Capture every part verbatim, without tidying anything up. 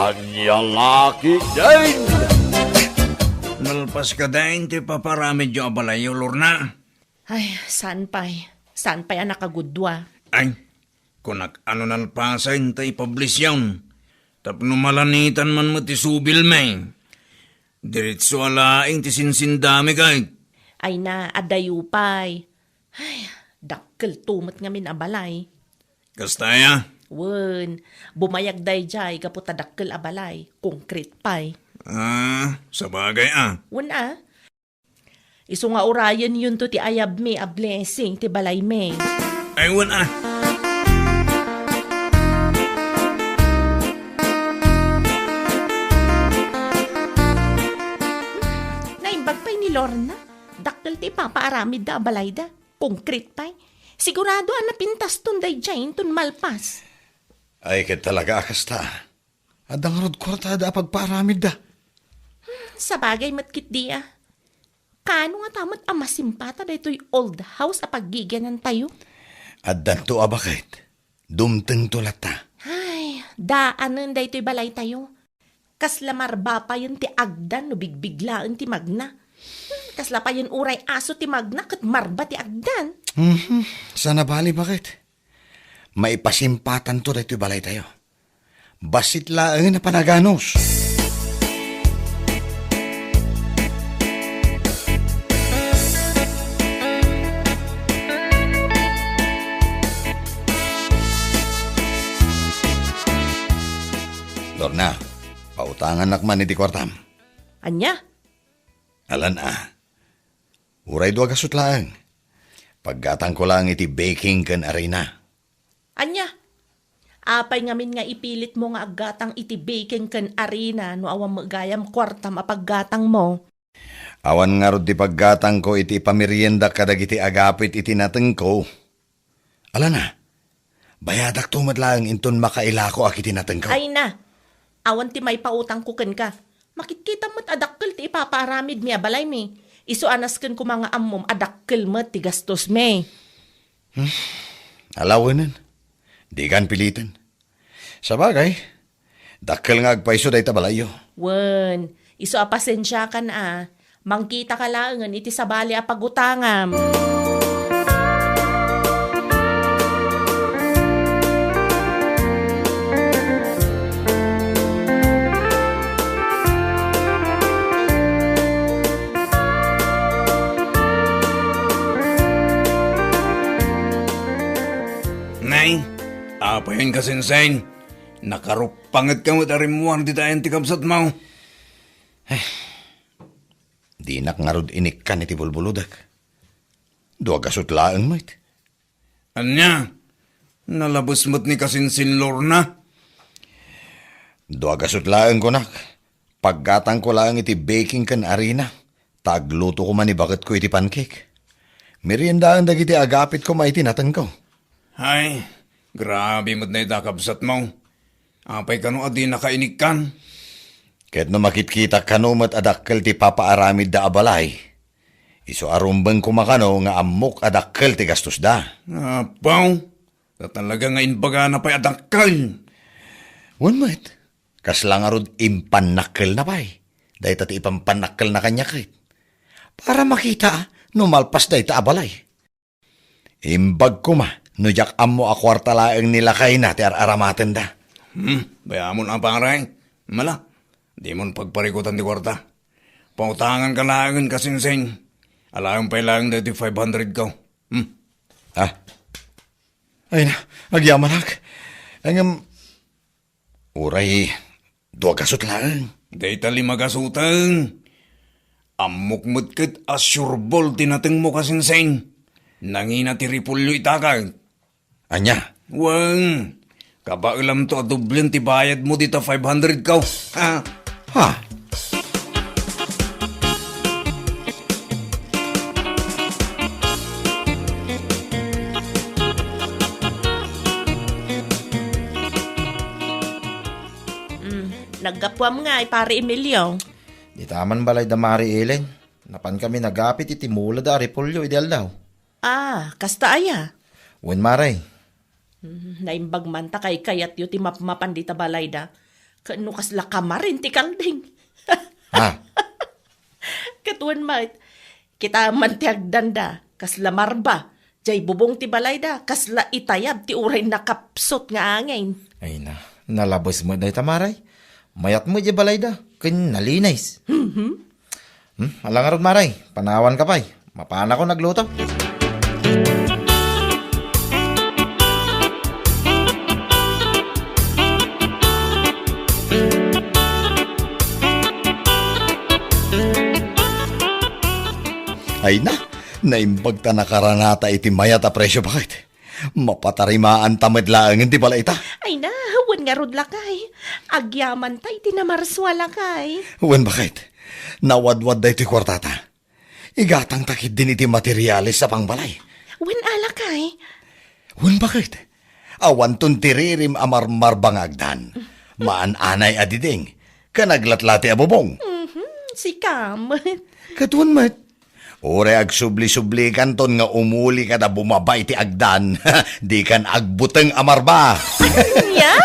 Ania la ketdin? Nalpas ketdin ti paparamidyo a balayyo, Lorna? Ay, saan pay. Saan pay a nakagudua. Ay, kunak a no nalpasen ta ipublish yon. Tapno malanitan man met ti subilmi. Diretso a laeng ti sinsindami ket. Ay na, adayo pay. Ay, dakkelto met ngamin a balay. Kasta aya? Wen, bumayag daydiay gapu ta dakkel a balay, konkret pay. Ah, sabagay a. Wen a. Isu nga urayenyon to ti ayabmi a blessing ti balaymi. Ay, wen a. Naimbag pay ni Lorna. Dakkel ti ipapaaramidda a balayda. Konkret pay. Sigurado a napintaston daydiay inton malpas. Ay, ket talaga a kasta. Adda ngarud kuartada a pagpaaramidda. Hmm, sabagay met ketdi a. Kaano ngata met a masimpata daytoy old house a paggigianantayo? Addanto a baket. Dumtengto latta. Ay, daanen daytoy balaytayo. Kasla marba payen ti agdan no bigbiglaen ti magna. Hmm, kasla payen uray aso ti magna ket marba ti agdan. Mhm. Saan a bali, baket? Maipasimpatanto daytoy balaytayo. Bassit laengen a panaganus. Lorna, pautangannak man iti kuartam. Ania? Alan a. Uray dua gasut laeng. Paggatangko laeng iti baking ken arina. Ania? Apay ngamin nga ipilitmo nga aggatang iti baking ken arina no awan met gayam kuartam a paggatangmo? Awan ngarud ti paggatangko iti ipameriendak kadagiti agapit iti natengko. Alana, bayadakto met laeng inton makailakoak iti natengko. Ay na, awan ti maipautangko kenka. Makitkitam met a dakkel ti ipapaaramidmi a balaymi. Isu a nasken koma nga ammom a dakkel met ti gastosmi. Hmm, alawenen. Dikan piliten. Sabagay, dakkel nga agpayso dayta balayyo. Wen, isu a pasensiakan a, mangkitaka laengen iti sabali a pagutangam. Nay, apayen ka, Sensei? Nakaruppangetka met a rimmuar dita ayan ti kabsatmo. Eh, dinak ngarud inikkan iti bulbulodek. Dua gasut laeng met. Ania? Nalabes met ni kasinsinlorna? Dua gasut laeng, kunak. Paggatangko laeng iti baking ken arina, ta agluto koma ni baketko iti pancake. Meriendaen dagiti agapit koma iti natengko. Ay, grabe met dayta kabsatmo. Apay kano a dinaka inikkan? Ket no makitkitak kano met a dakkel ti papaaramidda a balay, isu a rumbeng koma kano nga ammok a dakkel ti gastosda. Apaw, ta talaga nga imbagana pay a dakkel. Wen met, kasla ngarud impannakkelna pay. Dayta ti ipampannakkelna kaniak ket. Para makita no malpas dayta a balay. Imbag koma no diak ammo a kuarta laeng ni lakayna ti ar-aramatenda. Hmm, bay-amon a pare. Mala, dimon pagparikutan ti kuarta. Pautanganka laengen, kasinsin. Alaem pay laeng daytoy five hundred ko. Hmm. Ah. Ay na, agyamanak. Ngem, uray dua gasut laeng. Dayta lima gasuten. Ammok met ket a sureball ti natengmo, kasinsin. Nangina ti repolyo ita ket. Ania? Wen, kabaelamto a doblen ti bayadmo dita five hundred ko. Ha? Ha? Mm, naggapuam ngay, Pare Emilio. Dita man balay da Mari Ellen. Napankami nagapit iti mula da a repolyo idi aldaw. Ah, kasta aya? Wen, Mare. Hmm, naimbag man ta kaykayatyo ti mapmapan dita balayda. Ken no kasla kamarin ti kalding. Ha? Ket wen met, kitaem man ti agdanda, kasla marba, jay bubong ti balayda, kasla itayab ti uray nakapsut nga angin. Ay na, nalabes met dayta, Mare. Mayat met jay balayda, ken nalinis. Mhm. Hmm, ala ngarud, Mare, panawanka pay. Mapanakon agluto. Ay na, naimbag ta nakaranata iti mayat a presio, baket. Mapatarimaanta met laengen ti balayta. Ay na, wen ngarud, lakay. Agyamanta iti namarsua, lakay. Wen, baket. Nawadwad daytoy kuartata. Igatangta ketdin iti materiales a pangbalay. Wen, lakay. Wen, baket. Awanton ti ririm a marmarba nga agdan. Maan-anay a diding. Ken aglatlati a bubong. Mhm, sika met. Ket wen met. Uray agsubli-sublikanton nga umuli kada bumaba iti agdan. Dikan agbuteng a marba. Ania?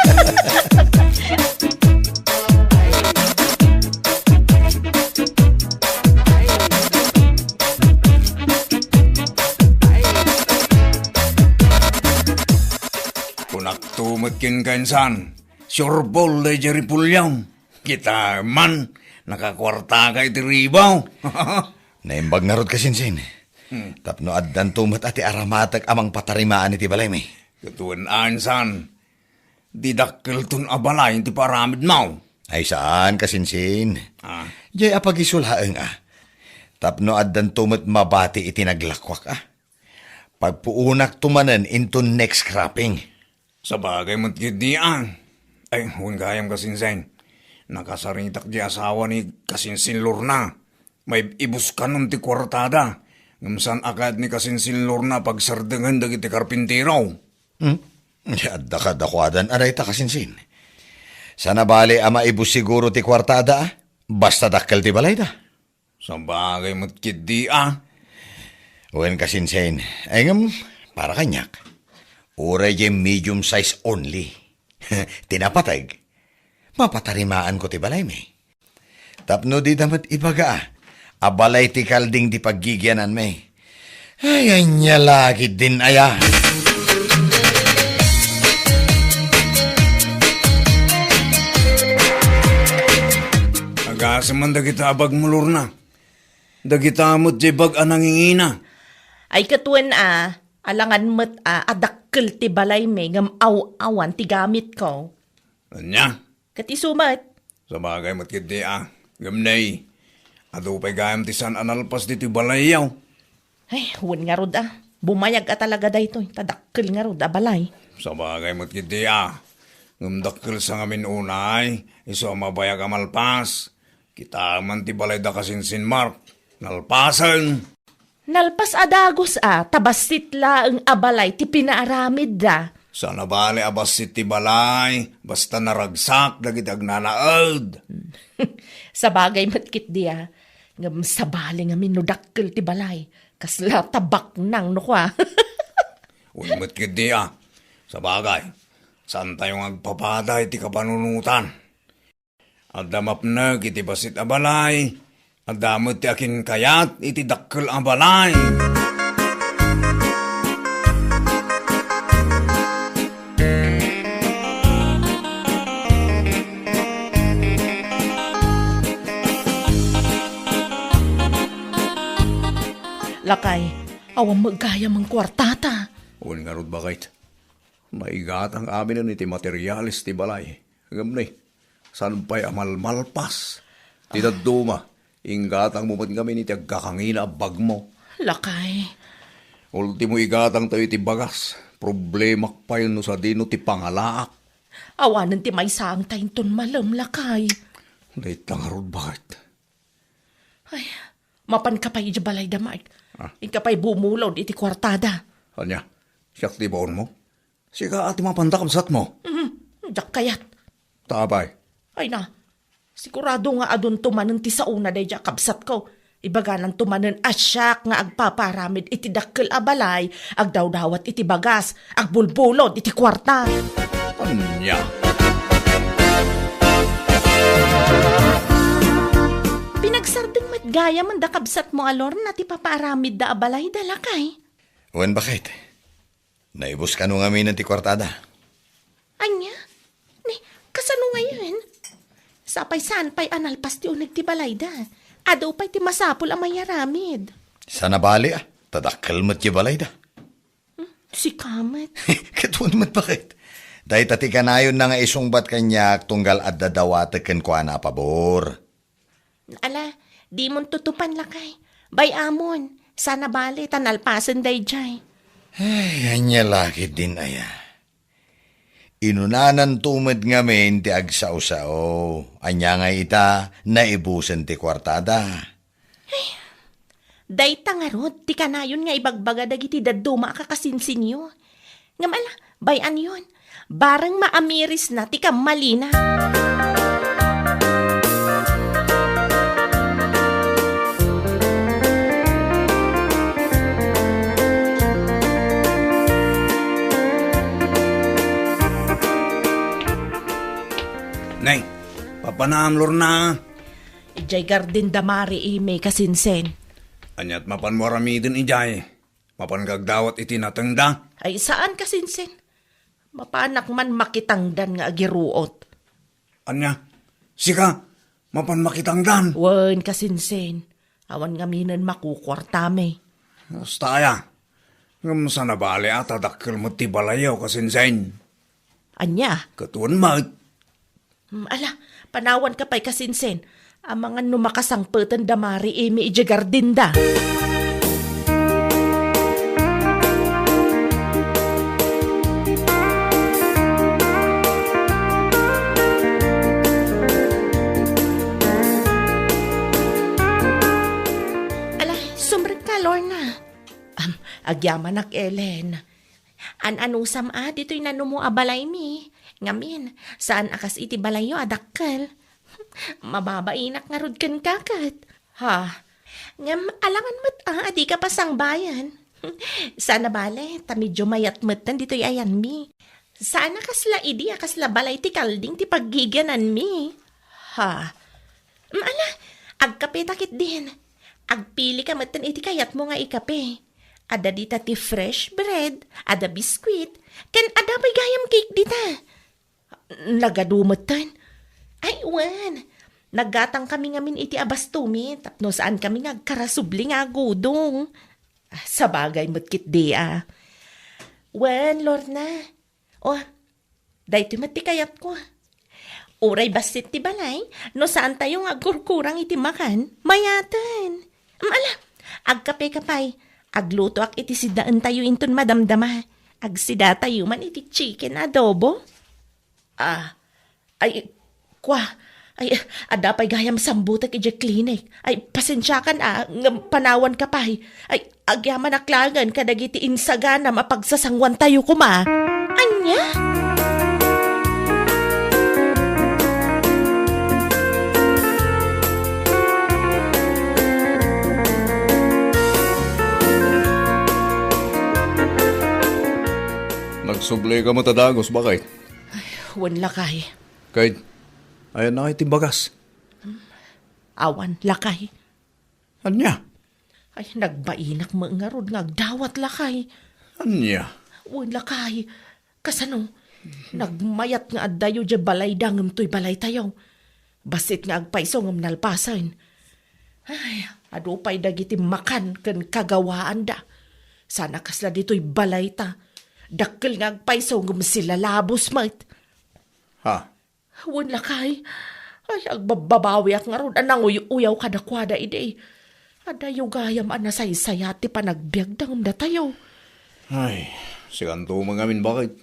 Kunakto met kenka, insan, surebol daydiay repolyo. Kitaem man, nakakuartaka iti ribaw. Naimbag ngarud, kasinsin. Hmm. Tapno addanto met a ti aramatek a mangpatarimaan iti balaymi. Ket wen, insan, didakkelton a balay ti paaramidmo. Ay saan, kasinsin. Ah. Jay a pagisulaeng a. Tapno addanto met mabati iti naglakuak a. Pagpuonakto manen inton next cropping. Sabagay met ketdi a. Ay, wen gayam, kasinsin. Nakasaritak ti asawa ni kasinsin Lorna. Maib-ibuskanon ti kuartada. Ngem saan a kayat ni kasinsin Lorna a pagsardengen dagiti karpintero. Hmm? Di adda kadakuadan a dayta, kasinsin. Saan a bali a maibus siguro ti kuartada, a? Basta dakkel ti balayda. Sabagay met ketdi a. Wen, kasinsin, ay ngem, para kaniak, uray jay medium size only. Ti napateg, mapatarimaanko ti balaymi. Tapno dida met ibaga a balay ti kalding ti paggigiananmi. Ay, ania la ketdin aya. Agasem man dagita a bagmo, Lorna. Dagita met jay bag a nangingina. Ay, ket wen a, alangan met a, a dakkel ti balaymi ngem aw-awan ti gamitko. Ania? Ket isu met. Sabagay met ketdi a. Ngem nay, adu pay gayam ti saan a nalpas ditoy balayyo. Ay, wen ngarud a. Bumayag a talaga daytoy, ta dakkel ngarud a balay. Sabagay met ketdi a. Ngem dakkel sa ngamin unay, isu a mabayag a malpas. Kitaem man ti balayda, kasinsin Mark. Nalpasen. Nalpas a dagus a, ta bassit laeng a balay ti pinaaramidda. Saan a bali a bassit ti balay, basta naragsak dagiti agnanaed. Sabagay met ketdi a. Ngem sabali ngamin no dakkel ti balay. Kasla ta baknang no kua. Wen met ketdi a. Sabagay, saantayo nga agpapada iti kapanunotan. Adda mapnek iti bassit a balay, adda met ti akinkayat iti dakkel a balay. Lakay, awan met gayam a kuartata. Wen ngarud, baket. Maigatang aminen iti materiales ti balay. Ngem ni, saan pay a malmalpas? Ti dadduma, inggatangmo met ngamin iti agkakangina a bagmo. Lakay. Ultimo, igatangtayo iti bagas. Problemak pay no sadino ti pangalaak. Awanen ti maisaangta inton malem, lakay. Dayta ngarud, baket. Ay, mapanka pay idiay balayda, Mark. Ah. Inka pay bumulod iti kuartada. Ania? Siak ti baonmo? Sika a ti mapanda, kabsatmo? Mhm, diak kayat. Ta apay? Ay na, sigurado nga adunto manen ti saona daydiay a kabsatko. Ibagananto manen a siak nga agpapaaramid iti dakkel a balay, agdawdawat iti bagas, agbulbulod iti kuarta. Ania? Gayamen da kabsatmo a Lorna ti papaaramidda a balayda, lakay. Wen, baket. Naibus kano ngamin ti kuartada? Ania? Ni, kasano ngayen? Sapay saan pay a nalpas ti uneg ti balayda. Adu pay ti masapul a mayaramid. Saan a bali, a, ta dakkel met ti balayda. Hmm, sika met. Ket wen met, baket. Dayta ti kanayonna nga isungbat kaniak tunggal adda dawatek kenkuana a pabor. Ala, dimon tutupan, lakay. Bay-amon, saan a bali ta nalpasen daydiay. Ay, ania la ketdin aya. Inunananto met ngamin ti agsao-sao. Ania nga ita, naibusen ti kuartada. Dayta ngarud ti kanayon nga ibagbaga dagiti dadduma a kakasinsinyo. Ngem ala, bay-anyon, bareng maamirisna ti kammalina. Nay, papanam, Lorna. Idiay garden da Mari Imi, kasinsin. Aniat mapanmo aramiden idiay? Mapan nga agdawat iti natengda? Ay, saan, kasinsin. Mapanak man makitangdan nga agiruot. Ania? Sika, mapan makitangdan? Wen, kasinsin. Awan ngaminen makukuartami. Kasta aya. Ngem saan a bali a ta dakkel met ti balayyo, kasinsin. Ania? Ket wen met. Hmm, ala, panawanka pay, kasinsin. Amangan no makasangpeten da Mari Imi idiay gardinda. Ala, sumrekka, Lorna. Am, agyamanak, Ellen. An-anusam a ditoy nanumo a balaymi. Ngamin, saan a kas iti balayyo a dakkel. Mababainak ngarud kenka ket. Ha? Ngem alangan met a, a dika pasangbayan. Saan a bale, ta medyo mayat metten ditoy ayanmi. Saan a kasla idi a kasla balay ti kalding ti paggigiananmi. Ha? Mm, ala, agkapeta ketdin. Agpilika metten iti kayatmo nga ikape. Adda dita ti fresh bread, adda biskuit, ken adda pay gayam cake dita. Nagadu metten. Ay, wen. Naggatangkami ngamin iti abastomi tapno saankami nga agkarasubli nga agudong. Ah, sabagay met ketdi a. Wen, Lorna. O, daytoy met ti kayatko. Uray bassit ti balay, no saantayo nga agkurkurang iti makan, mayaten. Am, ala, agkapeka pay. Aglutoak iti sidaentayo inton madamdama. Agsidatayo man iti chicken adobo. Ah, ay, kua, ay, adda pay gayam sambutek idiay klinik. Ay, pasensiakan a, ngem panawanka pay. Ay, agyamanak laengen kadagiti insaganam a pagsasanguantayo koma. Ania? Nagsublika met a dagus, baket? Ay, wen lakay. Ket, ayanna ngay ti bagas? Awan, lakay. Ania? Ay, nagbainak met ngarud nga agdawat, lakay. Ania? Wen, lakay. Kasano? Nagmayat nga addayo diay balayda ngem toy balaytayo. Bassit nga agpayso ngem nalpasen. Ay, adu pay dagiti makan ken kagawaanda. Saan a kasla ditoy balayta. Dakkel nga agpayso ngem silalabos met. Ha? Wen, lakay. Ay, agbabbabawiak ngarud a nanguy-uyaw kadakuada idi. Adayo gayam a nasaysayat ti panagbiagda ngem datayo. Ay, sikanto met ngamin, baket.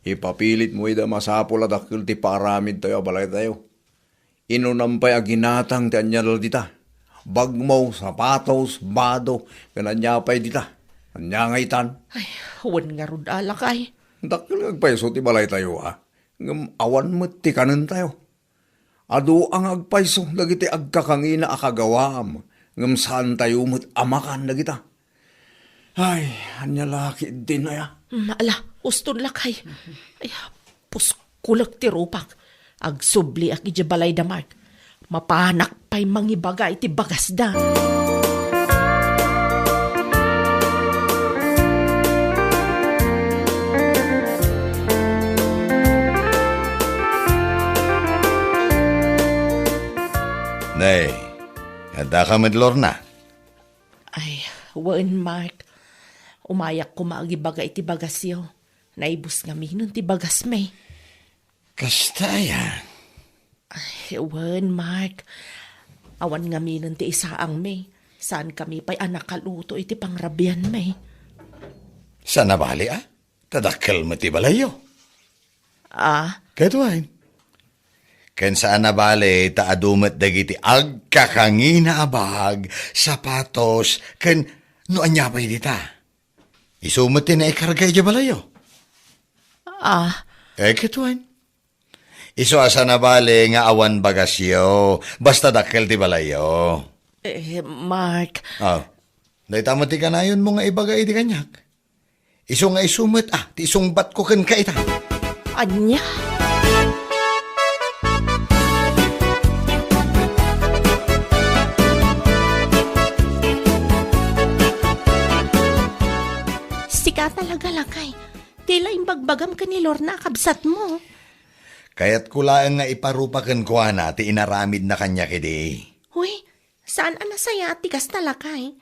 Ipapilitmo ida, masapul a dakkel ti paaramidtayo a balaytayo. Inunam pay a ginatang ti ania dita. Bagmo, sapatos, bado, ken ania pay dita. Ania nga itan? Ay, wen ngarud a, lakay. Dakkel nga agpayso ti balaytayo, a. Ngem awan met ti kanentayo. Adu a nga agpayso dagiti agkakangina a kagawaam, ngem saantayo met a makan dagita. Ay, ania la ketdin aya? Mm, ala, uston lakay. Ay, puskulek ti rupak. Agsubliak idiay balayda Mark. Mapanak pay mangibaga iti bagasda. Nay, addaka met, Lorna? Ay, wen, Mark. Umayak koma agibaga iti bagasyo. Naibus ngaminen ti bagasmi. Kasta aya? Ay, wen, Mark. Awan ngaminen ti isaangmi. Saankami pay a nakaluto iti pangrabianmi. Saan a bali, a? Ta dakkel met ti balayyo. Ah? Ket wen. Ken saan a bali ta adu met dagiti agkakangina a bag, sapatos, ken no ania pay dita. Isu met ti naikarga idiay balayyo. Ah. Eh, ket wen. Isu a saan a bali nga awan bagasyo, basta dakkel ti balayyo. Eh, Mark. Ah. Dayta met ti kanayonmo nga ibaga idi kaniak. Isu nga isu met, a, ti isungbatko kenka ita. Ania? Sika talaga, lakay. Ti la imbagbagam ken ni Lorna a kabsatmo. Kayatko laeng nga iparupa kenkuana ti inaramidna kaniak idi. Huy, saan a nasayaat ti kasta, lakay.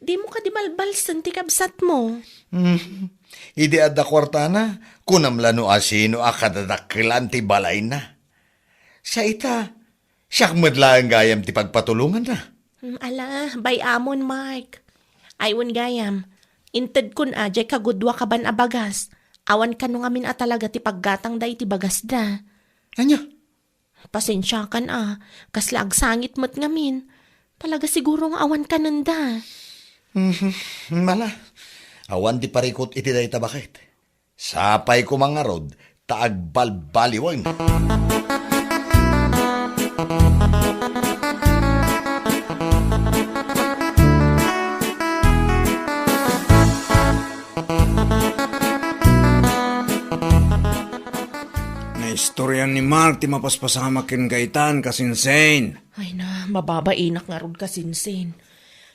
Dimo kadi balbalsen ti kabsatmo? Hmm. Idi adda kuartana, kunam la no asino a kadadakkelan ti balayna. Sa ita, siak met laeng gayam ti pagpatulonganna. Hmm, ala, bay-amon, Mark. Ay, wen gayam. Intedkon a, diay kagudua kaban a bagas. Awan kano ngamin a talaga ti paggatangda iti bagasda. Ania? Pasensiakan a, kasla agsangit met ngamin. Talaga siguro nga awan kanenda. Mhm, mala. Awan ti parikut iti dayta baket. Sapay koma ngarud ta agbalbaliwen. Naistorian ni Mark ti mapaspasamak ken Gaetan, kasinsin. Ay na, mababainak ngarud, kasinsin.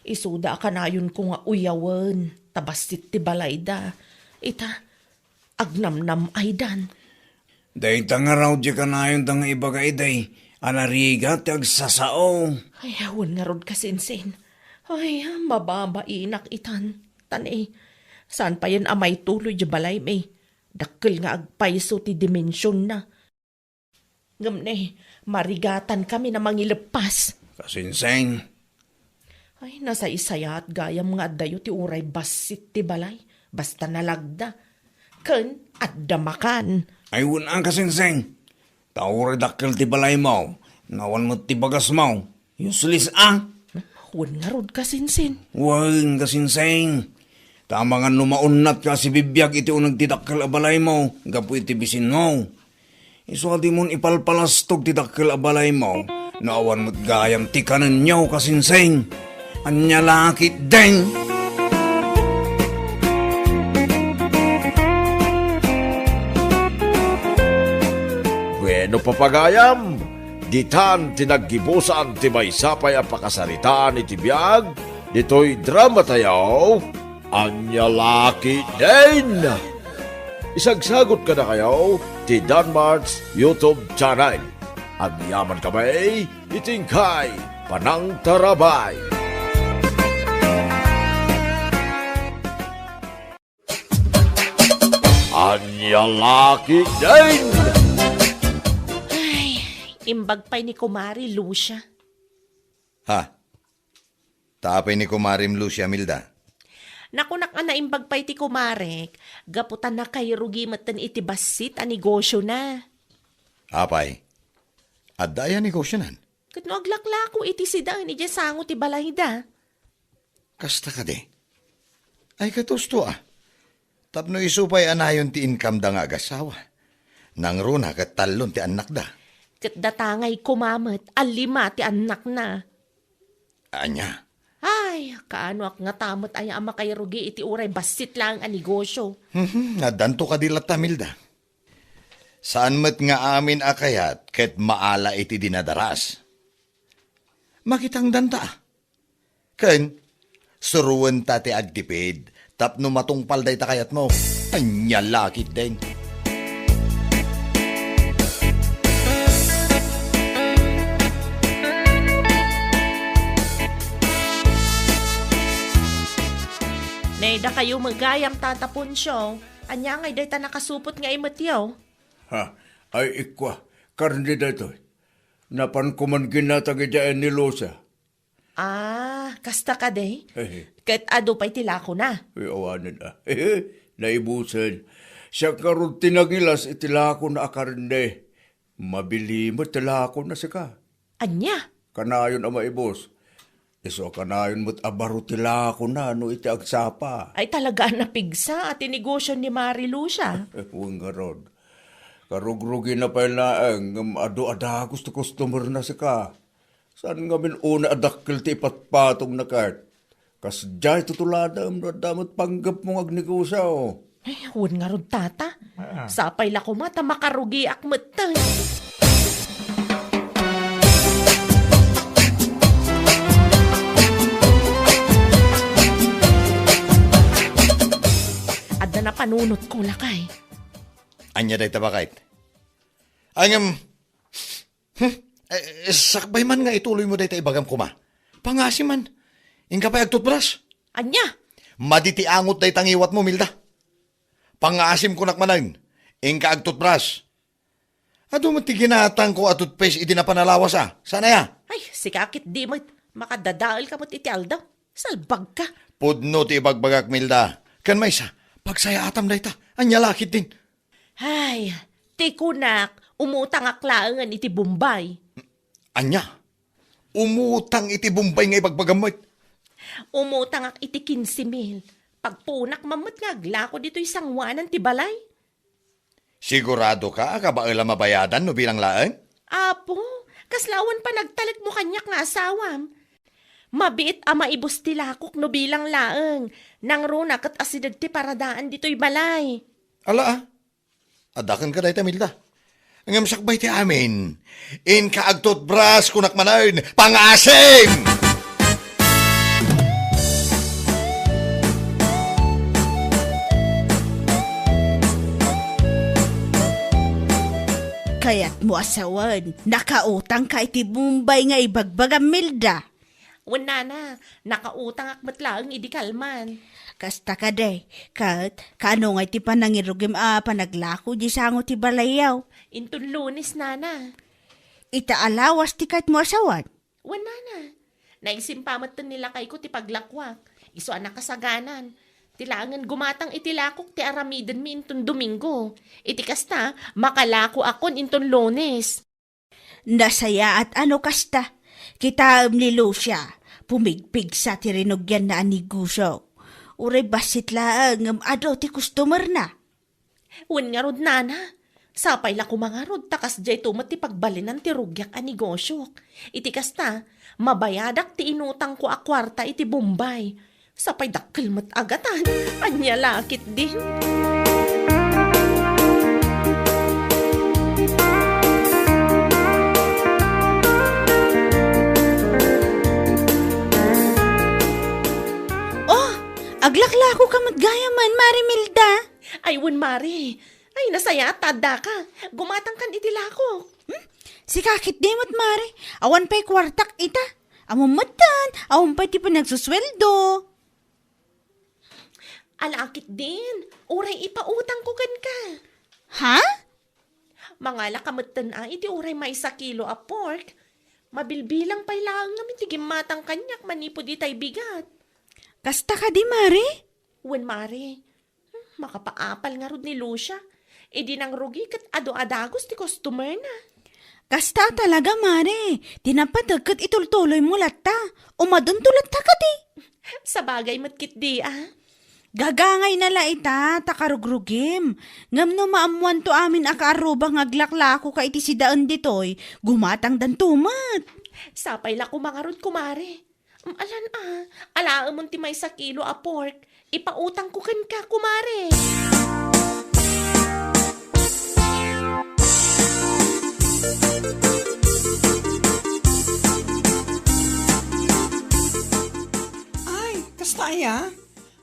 Isuda a kanayonko nga uyawen, ta bassit ti balayda. Ita, agnamnam-aydan. Dayta ngarud ti kanayonda nga ibaga idi a narigat ti agsasao. Ay, wen ngarud, kasinsin. Ay, mababainak itan. Ta ne, saan payen a maituloy diay balaymi. Dakkel nga agpayso ti dimensionna. Ngem ne, marigatankami a mangileppas. Kasinsin. Ay, nasaysayaat gayam nga addayo ti uray bassit ti balay, basta nalagda. Ken adda makan. Ay, wen a, kasinsin. Ta uray dakkel ti balaymo, no awan met ti bagasmo. Useless a. Wen ngarud, kasinsin. Wen, kasinsin. Ta amangan no maunnatka a sibibiag iti uneg ti dakkel a balaymo gapu iti bisinmo. Isu a dimon ipalpalastog ti dakkel a balaymo no awan met gayam ti kanenyo, kasinsin. Ania la ketdin? Bueno, papagayam, ditan ti naggibusan ti maysa pay a pakasaritaan iti biag ditoy dramatayo, Ania la ketdin? Isagsagut kadakayo ti Danmart's YouTube channel. Agyamankami iti inkay panangtarabay. Ania la ketdin? Ay, imbag pay ni Kumari Lucia. Ha? Ta apay ni Kumarim Lucia, Milda? Nakunak a naimbag pay ti kumarek, gapu ta nakairugi metten iti bassit a negosyona. Apay? Adda aya negosionan? Ket no aglaklako iti sidaen idiay sango ti balayda. Kasta kadi? Ay, katusto a. Tapno isu pay a nayon ti inkamda nga agasawa. Nangruna ket tallon ti annakda. Ket datangay koma met a lima ti annakna. Ania? Ay, kaanoak ngata met aya a makairugi iti uray bassit laeng a negosyo. Mhm, addanto kadi latta, Milda. Saan met nga amin a kayat ket maala iti dinadaras. makitangdanta. Ken, suroenta ti agtipid tapno matungpal dayta kayatmo. Ania la ketdin. Nay, dakayo met gayam, Tata Poncio. Ania ngay dayta nakasupot nga imetyo? Ha, ay ikua, karne daytoy. Napanko man ginatang idiay ni Lucia. Ah, kasta kadi? Hehe. Ket adu pay ti lakona? Ay, awanen a. Naibusen. Siak ngarud ti nangilas iti lakona a karne. Mabili met ti lakona sika. Ania? Kanayon a maibus. Isu a kanayon met a baro ti lakona no iti agsapa. Ay, talaga a napigsa a ti negosio ni Mari Lucia. Wen ngarud. Karugrugina pay laeng ngem adu a dagus ti customer-na sika. Saan ngamin unay a dakkel ti ipatpatongna ket? Kasdiay tutuladem no adda met panggepmo nga agnegosio. Ay, wen ngarud, Tata. Ah. Sapay la koma ta makarugiak metten. Adda napanunotko, lakay. Ania dayta, baket? Ay, ngem, hmm? Eh, sakbay man nga ituloymo dayta ibagam koma. Pangaasim man. Inka pay agtutbras. Ania? Madi ti angot dayta ngiwatmo, Milda. Pangaasim kunak manen. Inka agtutbras. Adu met ti ginatangko a toothpaste idi napan a lawas a. Saan aya? Ay, sika ketdi met. Makadadaelka met iti aldaw. Salbagka. Pudno ti ibagbagak, Milda. Ken maysa, pagsayaatam dayta. Ania la ketdin? Ay, ti kunak, umutangak laengen iti Bombay. Ania? Umutang iti Bombay nga ibagbagam met? Umutangak iti kinse mil. Pagpuonak man met nga aglako ditoy sangoanan ti balay. Siguradoka a kabael a mabayadan no bilang laeng? Apo, kasla awan panagtalekmo kaniak nga asawam. Mabiit a maibus ti lakok no bilang laeng. Nangruna ket asideg ti paradaan ditoy balay. Ala, a. Adda kenka dayta, Milda. Ngem sakbay ti amin, inka agtutbras kunak manen, pangaasim! Kayatmo a sawen, nakautangka iti Bombay nga ibagbagam, Milda? Wen, nana, nakautangak met laeng idi kalman. Kasta kadi, ket kaano ngay ti panangirugim a panaglako di sango ti balayyo? Inton Lunes, nana. Ita a lawas ti kayatmo a sawen? Wen, nana. Naisimpa metten ni lakayko ti paglakuak. Isu a nakasaganan. Ti laengen gumatang iti lakok ti aramidenmi inton Domingo. Iti kasta, makalakoakon inton Lunes. Nasayaat a no kasta. Kitaem ni Lucia, pumigpigsa ti rinugianna a negosio. Uray bassit laeng ngem adu ti customer-na. Wen ngarud, nana, sapay la koma ngarud ta kasdiay to met ti pagbalinan ti rugiak a negosiok. Iti kasta, mabayadak ti inutangko a kuarta iti Bombay. Sapay dakkel met a gatad. Ania la ketdin? Oh, aglaklakoka met gayam, Mari Milda. Ay, wen, Mari. Ay, nasayaat ta addaka. Gumatangkan iti lakok. Hmm? Sika ketdi met, Mari. Awan pay kuartak ita. Ammom metten, awan pay ti panagsusueldo. Ala ketdin, uray ipautangko kenka. Ha? Mangalaka metten a iti uray maysa kilo a pork. Mabilbilang pay laeng ngem ti gimmatang kaniak manipud itay bigat. Kasta kadi, Mari? Wen, Mari. Hmm, makapaapal ngarud ni Lucia. Idi nangrugi ket adu a dagus ti customer-na. Kasta a talaga, Mari. Ti napateg ket itultuloymo latta. Umadunto latta kadi. Sabagay met ketdi a. Gagangayna la ita, ta karugrugim. Ngem no maammoanto amin a kaarruba nga aglaklakoka iti sidaen ditoy, gumatangdanto met. Sapay la koma ngarud, kumare. Alan a, alaemon ti maysa kilo a pork. Ipautangko kenka, kumare.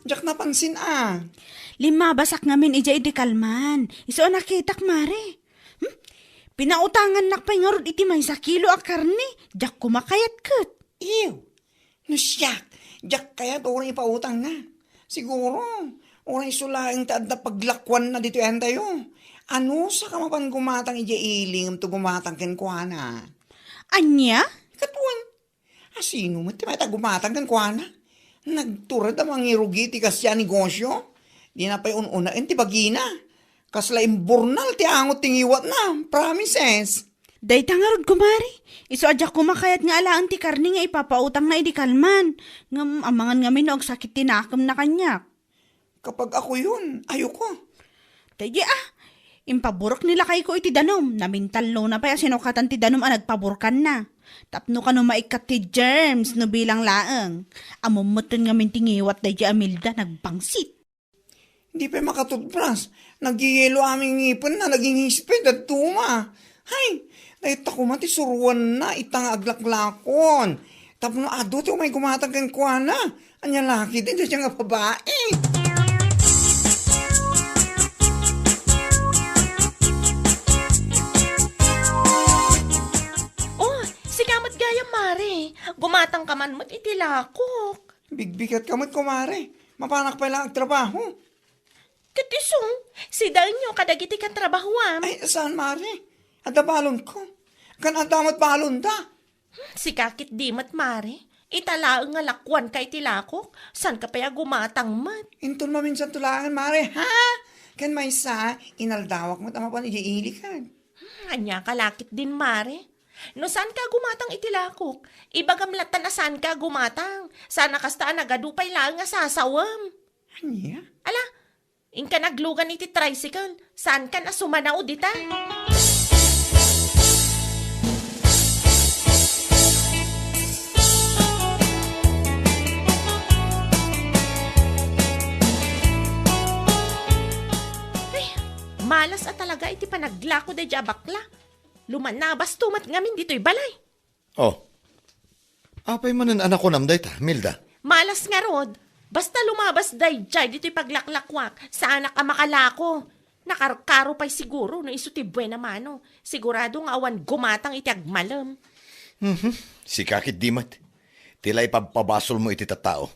Diak napansin a. Limmabasak ngamin idiay idi kalman. Isu a nakitak, Mare. Hmm? Pinautangannak pay ngarud iti maysa kilo a karne. Diak koma kayat ket. Ew. No siak, diak kayat uray ipautangna. Siguro, uray isu laeng ti adda paglakuanna ditoy antayo. Anusaka mapan gumatang idiay ili ngem to gumatang kenkuana? Ania? Katuan. Asino met ti mayat a gumatang kenkuana? Nagtured a mangirugi ti kasdiay a negosio. Dina pay un-unaen ti bagina. Kasla imburnal ti angot ti ngiwatna. Promises. Dayta ngarud, kumare. Isu a diak koma kayat nga alaen ti karne nga ipapautangna idi kalman. Ngem amangan ngamin no agsakit ti nakemna kaniak. Kapag ako yun, ayoko. Daydi a, impaburek ni lakayko iti danum. Namintallona pay a sinukatan ti danum a nagpaburkanna. Tapno kano maikkat ti germs no bilang laeng. Ammom metten ngamin ti ngiwat daydi a Milda, nagbangsit. Di pay makatutbras. Nagyeyelo amin ngipenna, naging hisped, dadduma. Hay, dayta koma ti suruanna ita nga aglaklakon. Tapno adu ti umay gumatang kenkuana. Ania la ketdi dayta nga babai? Oh, sika met gayam, Mare. Gumatang ka man met iti lakok. Bigbigat ka met, kumare. Mapanak pay la agtrabaho. Ket isu, sidaenyo kadagiti katrabahoam. Ay, saan, Mare? Adda balonko. Kan adda met balonda. Hmm, sika ketdi met, Mare. Ita laeng nga lakuanka iti lakok, saanka pay a gumatang met. Inton maminsan to laengen, Mare, ha? Ken maysa, inaldawak met a mapan idiay ilikan. Hmm, ania ka la ketdin, Mare? No saanka a gumatang iti lakok, ibagam latta a saanka a gumatang. Saan a kasta a nagadu pay laeng a sasawem. Ania? Ala, inka naglugan iti tricycle. Saankan a sumanao dita. Ay, malas a talaga iti panaglako daydi a bakla. Lumanabas to met ngamin ditoy balay. Oh. Apay manen a nakunam dayta, Milda? Malas ngarud. Basta lumabas daydiay ditoy paglaklakuak, saanak a makalako. Nakarkaro pay siguro no isu ti buena mano. Sigurado nga awan gumatang iti agmalem. Mhm. Sika ketdi met. Ti la ipabpabasolmo iti tattao.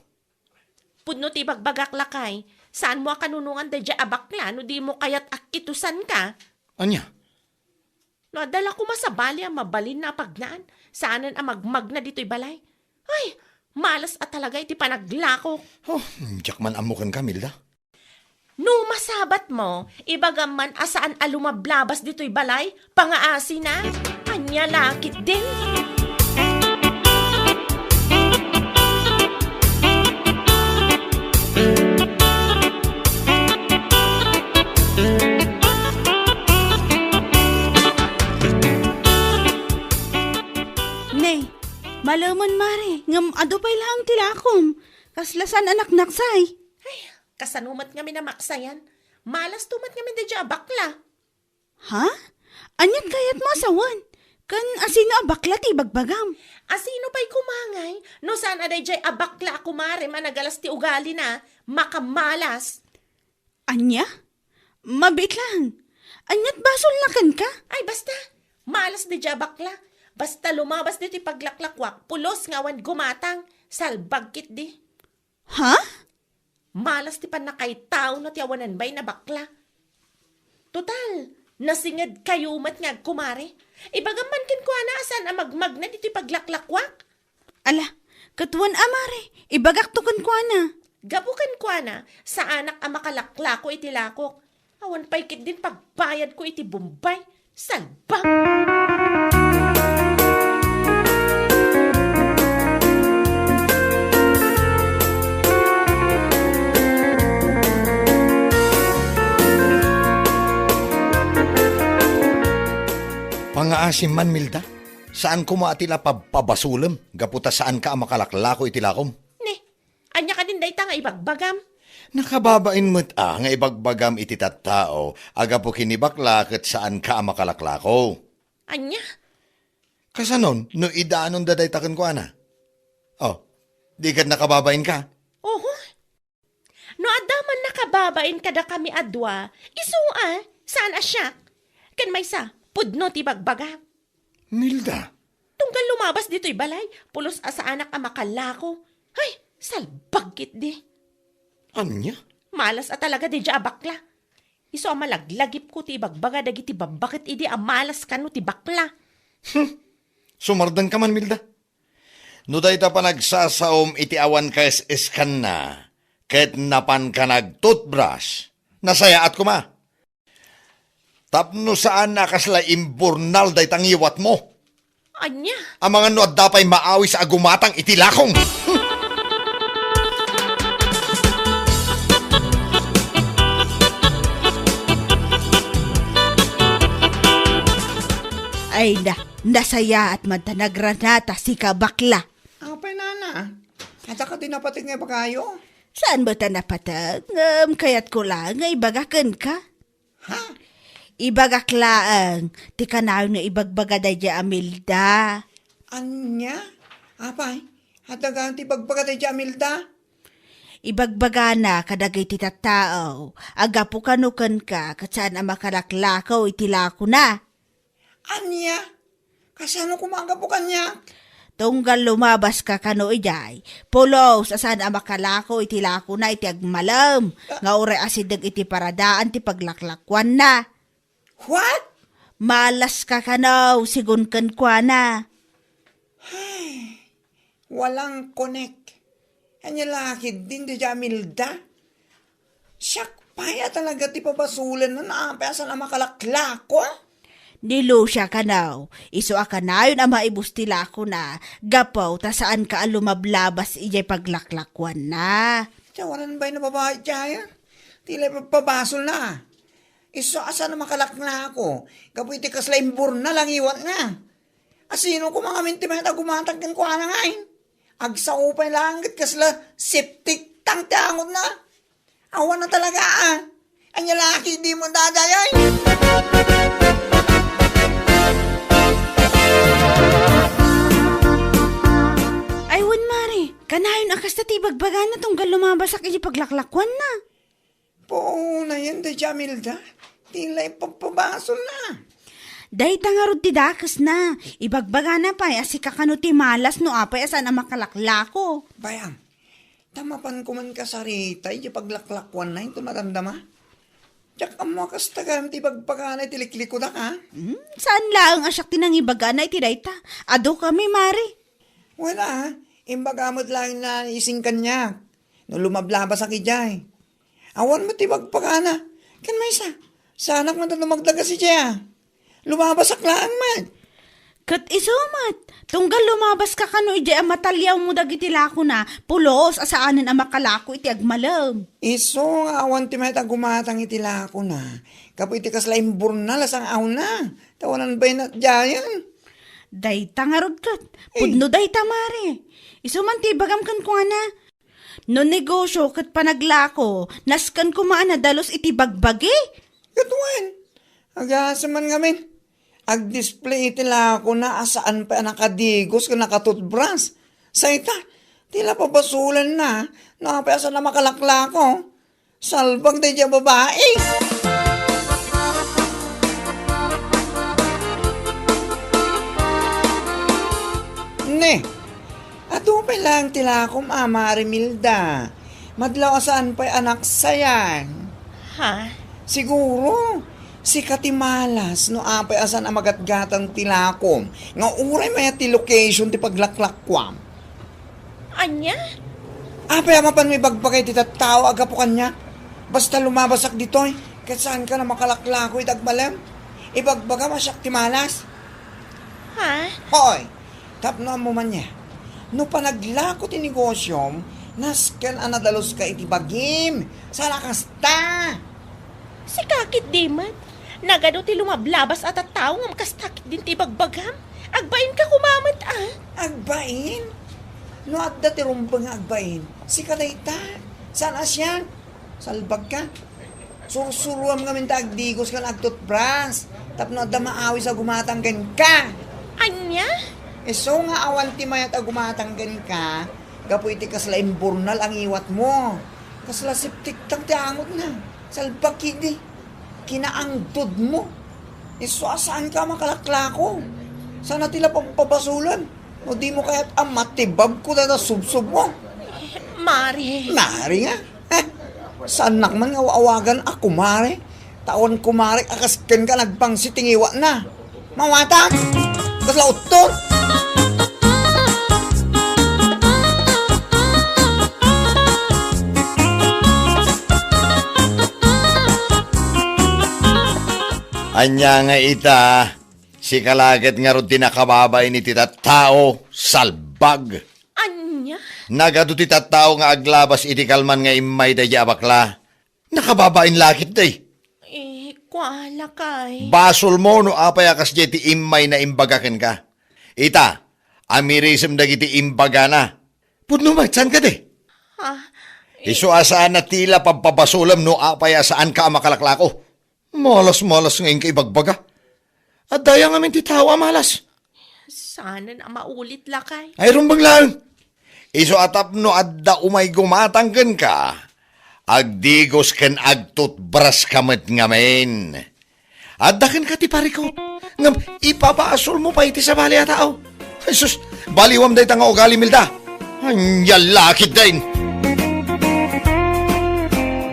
Pudno ti ibagbagak, lakay. Saanmo a kanunongan daydiay a bakla no dimo kayat a kitusanka? Ania? No adda la koma sabali a mabalinna a pagnaan, saanen a magmagna ditoy balay. Ay, malas a talaga iti panaglakok. Oh, diak man ammo kenka, Milda. No masabatmo, ibagam man a saan a lumablabas ditoy balay, pangaasina. Ania la ketdin? Ne, malemen, Mare, ngem adu pay laeng ti lakom. Kasla saan a naknaksay. Ay, kasano met ngamin a maksayan? Malas to met ngamin daydiay a bakla. Ha? Aniat kayatmo a sawen? Ken asino a bakla ti ibagbagam? Asino pay koma ngay no saan a daydiay a bakla a kumarem a nagalas ti ugalina, makamalas? Ania? Mabiit laeng. Aniat basolna kenka? Ay, basta. Malas daydiay a bakla. Basta lumabas ditoy paglaklakuak, pulos nga awan gumatang. Salbag ketdi. Ha? Malas ti pannakaitaona ti awanan bain a bakla. Total, nasingedkayo met nga agkumare. Ibagam man kenkuana a saan a magmagna ditoy paglaklakuak. Ala, ket wen a, Mare, ibagakto kenkuana. Gapu kenkuana, saanak a makalaklako iti lakok. Awan pay ketdin pagbayadko iti Bombay. Salbag! Pangaasim man, Milda. Saan koma a ti la pabpabasolem gapu ta saanka a makalaklako iti lakom. Ne, ania kadin dayta nga ibagbagam? Nakababain met a nga ibagbagam iti tattao a gapu ken ni bakla ket saanka a makalaklako. Ania? Kasanon no idanonda dayta kenkuana? Oh, di ket nakababainka? Oho. Babain kadakami a dua, isu a, saan a siak. Ken maysa, pudno ti bagbaga. Nilda. Tunggal lumabas ditoy balay, pulos a saanak a makalako. Ay, salbag ketdi. Ania? Malas a talaga daydiay a bakla. Isu a malaglagipko ti ibagbaga dagiti babbaket idi a malas kano ti bakla. Hmm. Sumardengka man, Milda. No dayta panagsasaom iti awan kaes-eskanna, ket napanka nag-toothbrush, nasayaat koma. Tapno saan a kasla imburnal dayta ngiwatmo. Ania? Amangan no adda pay maawis a gumatang iti lakong. Ay na, nasayaat man ta nagranata sika bakla. Apay, nana? Adda kadi napateg nga ibagayo? Saan met a napateg? Ngem kayatko laeng nga ibaga kenka. Ha? Ibagak laeng ti kanayon nga ibagbaga daydiay a Milda. Ania? Apay, adda gayam ti ibagbaga daydiay a Milda? Ibagbagana kadagiti tattao a gapu kano kenka ket saan a makalaklako iti lakona. Ania? Kasano koma a gapu kaniak? Tunggal lumabaska kano idiay, pulos a saan a makalako iti lakona iti agmalem, nga uray asideg iti paradaan ti paglaklakuanna. What? Malaska kano, sigun kenkuana. Ay, walang connect. Ania la ketdin daydiay a Milda? Siak pay a talaga ti pabasolenna no apay a saan a makalaklako? Ni Lucia kano, isu a kanayon a maibus ti lakona, gapu ta saanka a lumablabas idiay paglaklakuanna. Ti awanan bay na babai diay. Ti la ipagpabasolna. Isu a saan a makalaklako, gapu iti kasla imburnal a ngiwatna. Asino koma ngamin ti mayat a gumatang kenkuana ngay? Agsao pay laeng ket kasla septic tank ti angotna. Awan a talaga, a. Ania la ketdin daydiay? Ay, wen, Mare, kanayon a kasta ti ibagbagana tunggal lumabasak iti paglaklakuanna. Puonayen daydiay a Milda, ti la ipagpabasolna. Dayta ngarud ti dakesna. Ibagbagana pay a sika kano ti malas no apay a saan a makalaklako. Bay-am, ta mapanko man kasarita iti paglaklakuanna inton madamdama. Diak ammo a kasta gayam ti ibagbagana iti liklikudak, a? Hmm, saan laeng a siak ti nangibagana iti dayta. Adukami, Mare. Wen a, imbaga met laeng ni Ising kaniak no lumablabasak idiay. Awan met ti ibagbagana. Ken maysa, saanak met a dumagdagas idiay a. Lumabasak laeng met. Ket isu met, tunggal lumabaska kano idiay a mataliawmo dagiti lakona, pulos a saanen a makalako iti agmalem. Isu nga awan ti mayat a gumatang iti lakona, gapu iti kasla imburnal a sang-awna, ta awanan bay natdiayen. Dayta ngarud ket, pudno dayta, Mare. Isu man ti ibagam kenkuana. No negosio ket panaglako, nasken koma a nadalus iti bagbagi? Ket wen, agasem man ngamin. Agdisplay iti lakona a saan pay a nakadigos ken nakatutbras. Sa ita, ti la pabasolenna no apay a saan a makalaklako. Salbag daydiay a babai. Ne, adu pay laeng ti lakom a, Mare Milda. Madlaw a saan pay a naksayan. Ha? Siguro, sika ti malas no apay a saan a magatgatang ti lakom nga uray mayat ti location ti paglaklakuam. Ania? Apay a mapanmo ibagbaga iti tattao a gapu kaniak? Basta lumabasak ditoy, ket saanka a makalaklako iti agmalem? Ibagbagam a siak ti malas? Ha? Hoy! Tapno ammo man nia, no panaglako ti negosiom, nasken a nadaluska iti bagim. Saan a kasta? Sika ketdi met, nagadu ti lumablabas a tattao ngem kasta ketdin ti ibagbagam? Agbainka koma met, a? Agbain? No adda ti rumbeng nga agbain, sika dayta. Saan a siak? Salbagka. Sursuruam ngamin ta agdigos ken agtutbras tapno adda maawis a gumatang kenka. Ania? Isu nga awan ti mayat a gumatang kenka gapu iti kasla imburnal a ngiwatmo. Kasla septic tank ti angotna. Salbag idi. Kinaangdodmo. Isu a saanka a makalaklako. Saan a ti la pagpabasolen. No dimo kayat a matibabko dayta subsobmo. Mare. Mare nga. Eh, saannak man nga awagan a kumare. Ta awan kumare a kas kenka nagpangsit ti ngiwatna. Mawatang! Kasla utton! Ania nga ita, sika la ket ngarud ti nakababain iti tattao, salbag. Ania? Nagadu ti tattao nga aglabas iti kalman nga immay daydiay a bakla. Nakababain la ketdi. Eh, kua, lakay. Basolmo no apay a kasdiay ti immay na imbaga kenka. Ita, amirisem dagiti imbagana. Pudno met, saan kadi? Ha? Isu a saan a ti la pagpabasolem no apay a saanka a makalaklako. Malas-malas nga inka ibagbaga. Adda aya ngamin ti tao a malas. Saanen a maulit, lakay. Ay, rumbeng laeng. Isu a tapno adda umay gumatang kenka, agdigos ken agtutbraska met ngamin. Adda kenka ti parikut, ngem ipabasolmo pay iti sabali a tao. Ay sus, baliwam dayta nga ugali, Milda. Ania la ketdin.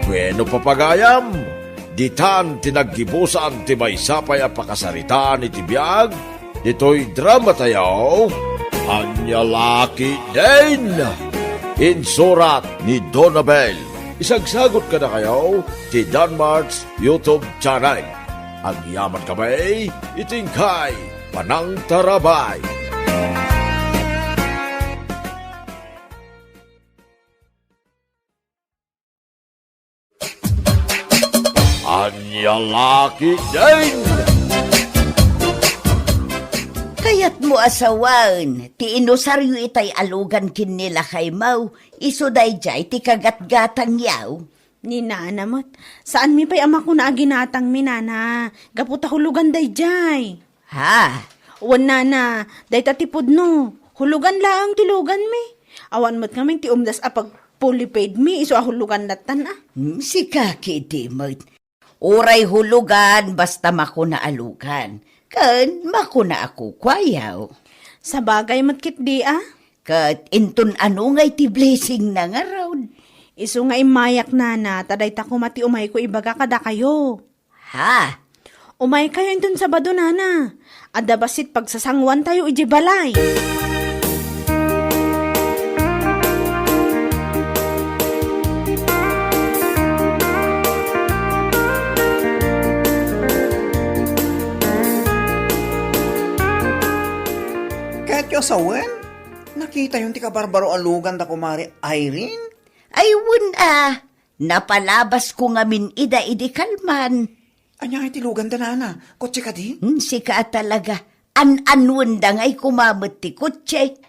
Bueno, papagayam, ditan ti naggibusan ti maysa pay a pakasaritaan iti biag ditoy dramatayo, Ania la ketdin. Insurat ni Donabel. Isagsagot kadakayo ti Danmart's YouTube channel. Agyaman kami iti inkay panangtarabay. Ania la ketdin. Kayatmo a sawen ti inusaryo itay a lugan ken ni lakaymo, isu daydiay ti kagatgatangyo. Ni nana met, saanmi pay a makuna a ginatangmi, nana, gapu ta hulugan daydiay. Ha? Wen, nana, dayta ti pudno. Hulugan laeng ti luganmi. Awan met ngamin ti umdas a pag-fully paid mi, isu a hulugan lattan a. Hmm, sika ketdi met. Uray hulugan, basta makuna a lugan. Ken makuna a kukuayo. Sabagay met ketdi a. Ket inton ano ngay ti blessing na ngarud? Isu nga immayak, nana, ta dayta koma ti umayko ibaga kadakayo. Ha? Umaykayo inton Sabado, nana. Adda bassit pagsasanguantayo idiay balay. Kayatyo a sawen? Nakitayon ti kabarbaro a lugan da Kumare Irene? Ay, wen a. Napalabasko ngamin ida idi kalman. Ania ngay ti luganda, nana? Kotse kadi? Hmm, sika a talaga. An-anuenda ngay koma met ti kotse.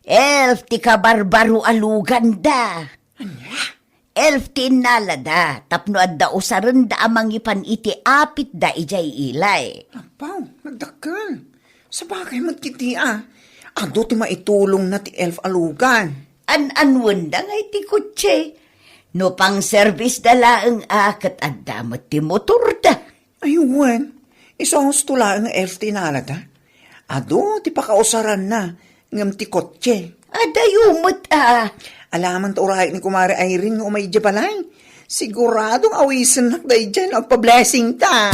Elf ti kabarbaro a luganda. Ania? Elf ti innalada tapno adda usarenda a mangipan iti apitda idiay ilay. Apaw, nagdakkel. Sabagay met ketdi a. Adu ti maitulongna ti elf a lugan. An-anuenda ngay ti kotse. No pangserbisda laeng a ket adda met ti motorda. Ay, wen, isu a husto laeng nga elf ti innalada. Adu ti pakausaranna ngem ti kotse. Adayo met a. Alaman ta urayek ni Kumare Irene nga umay idiay balay. Siguradong awisennak daydiay no agpa-blessing ta.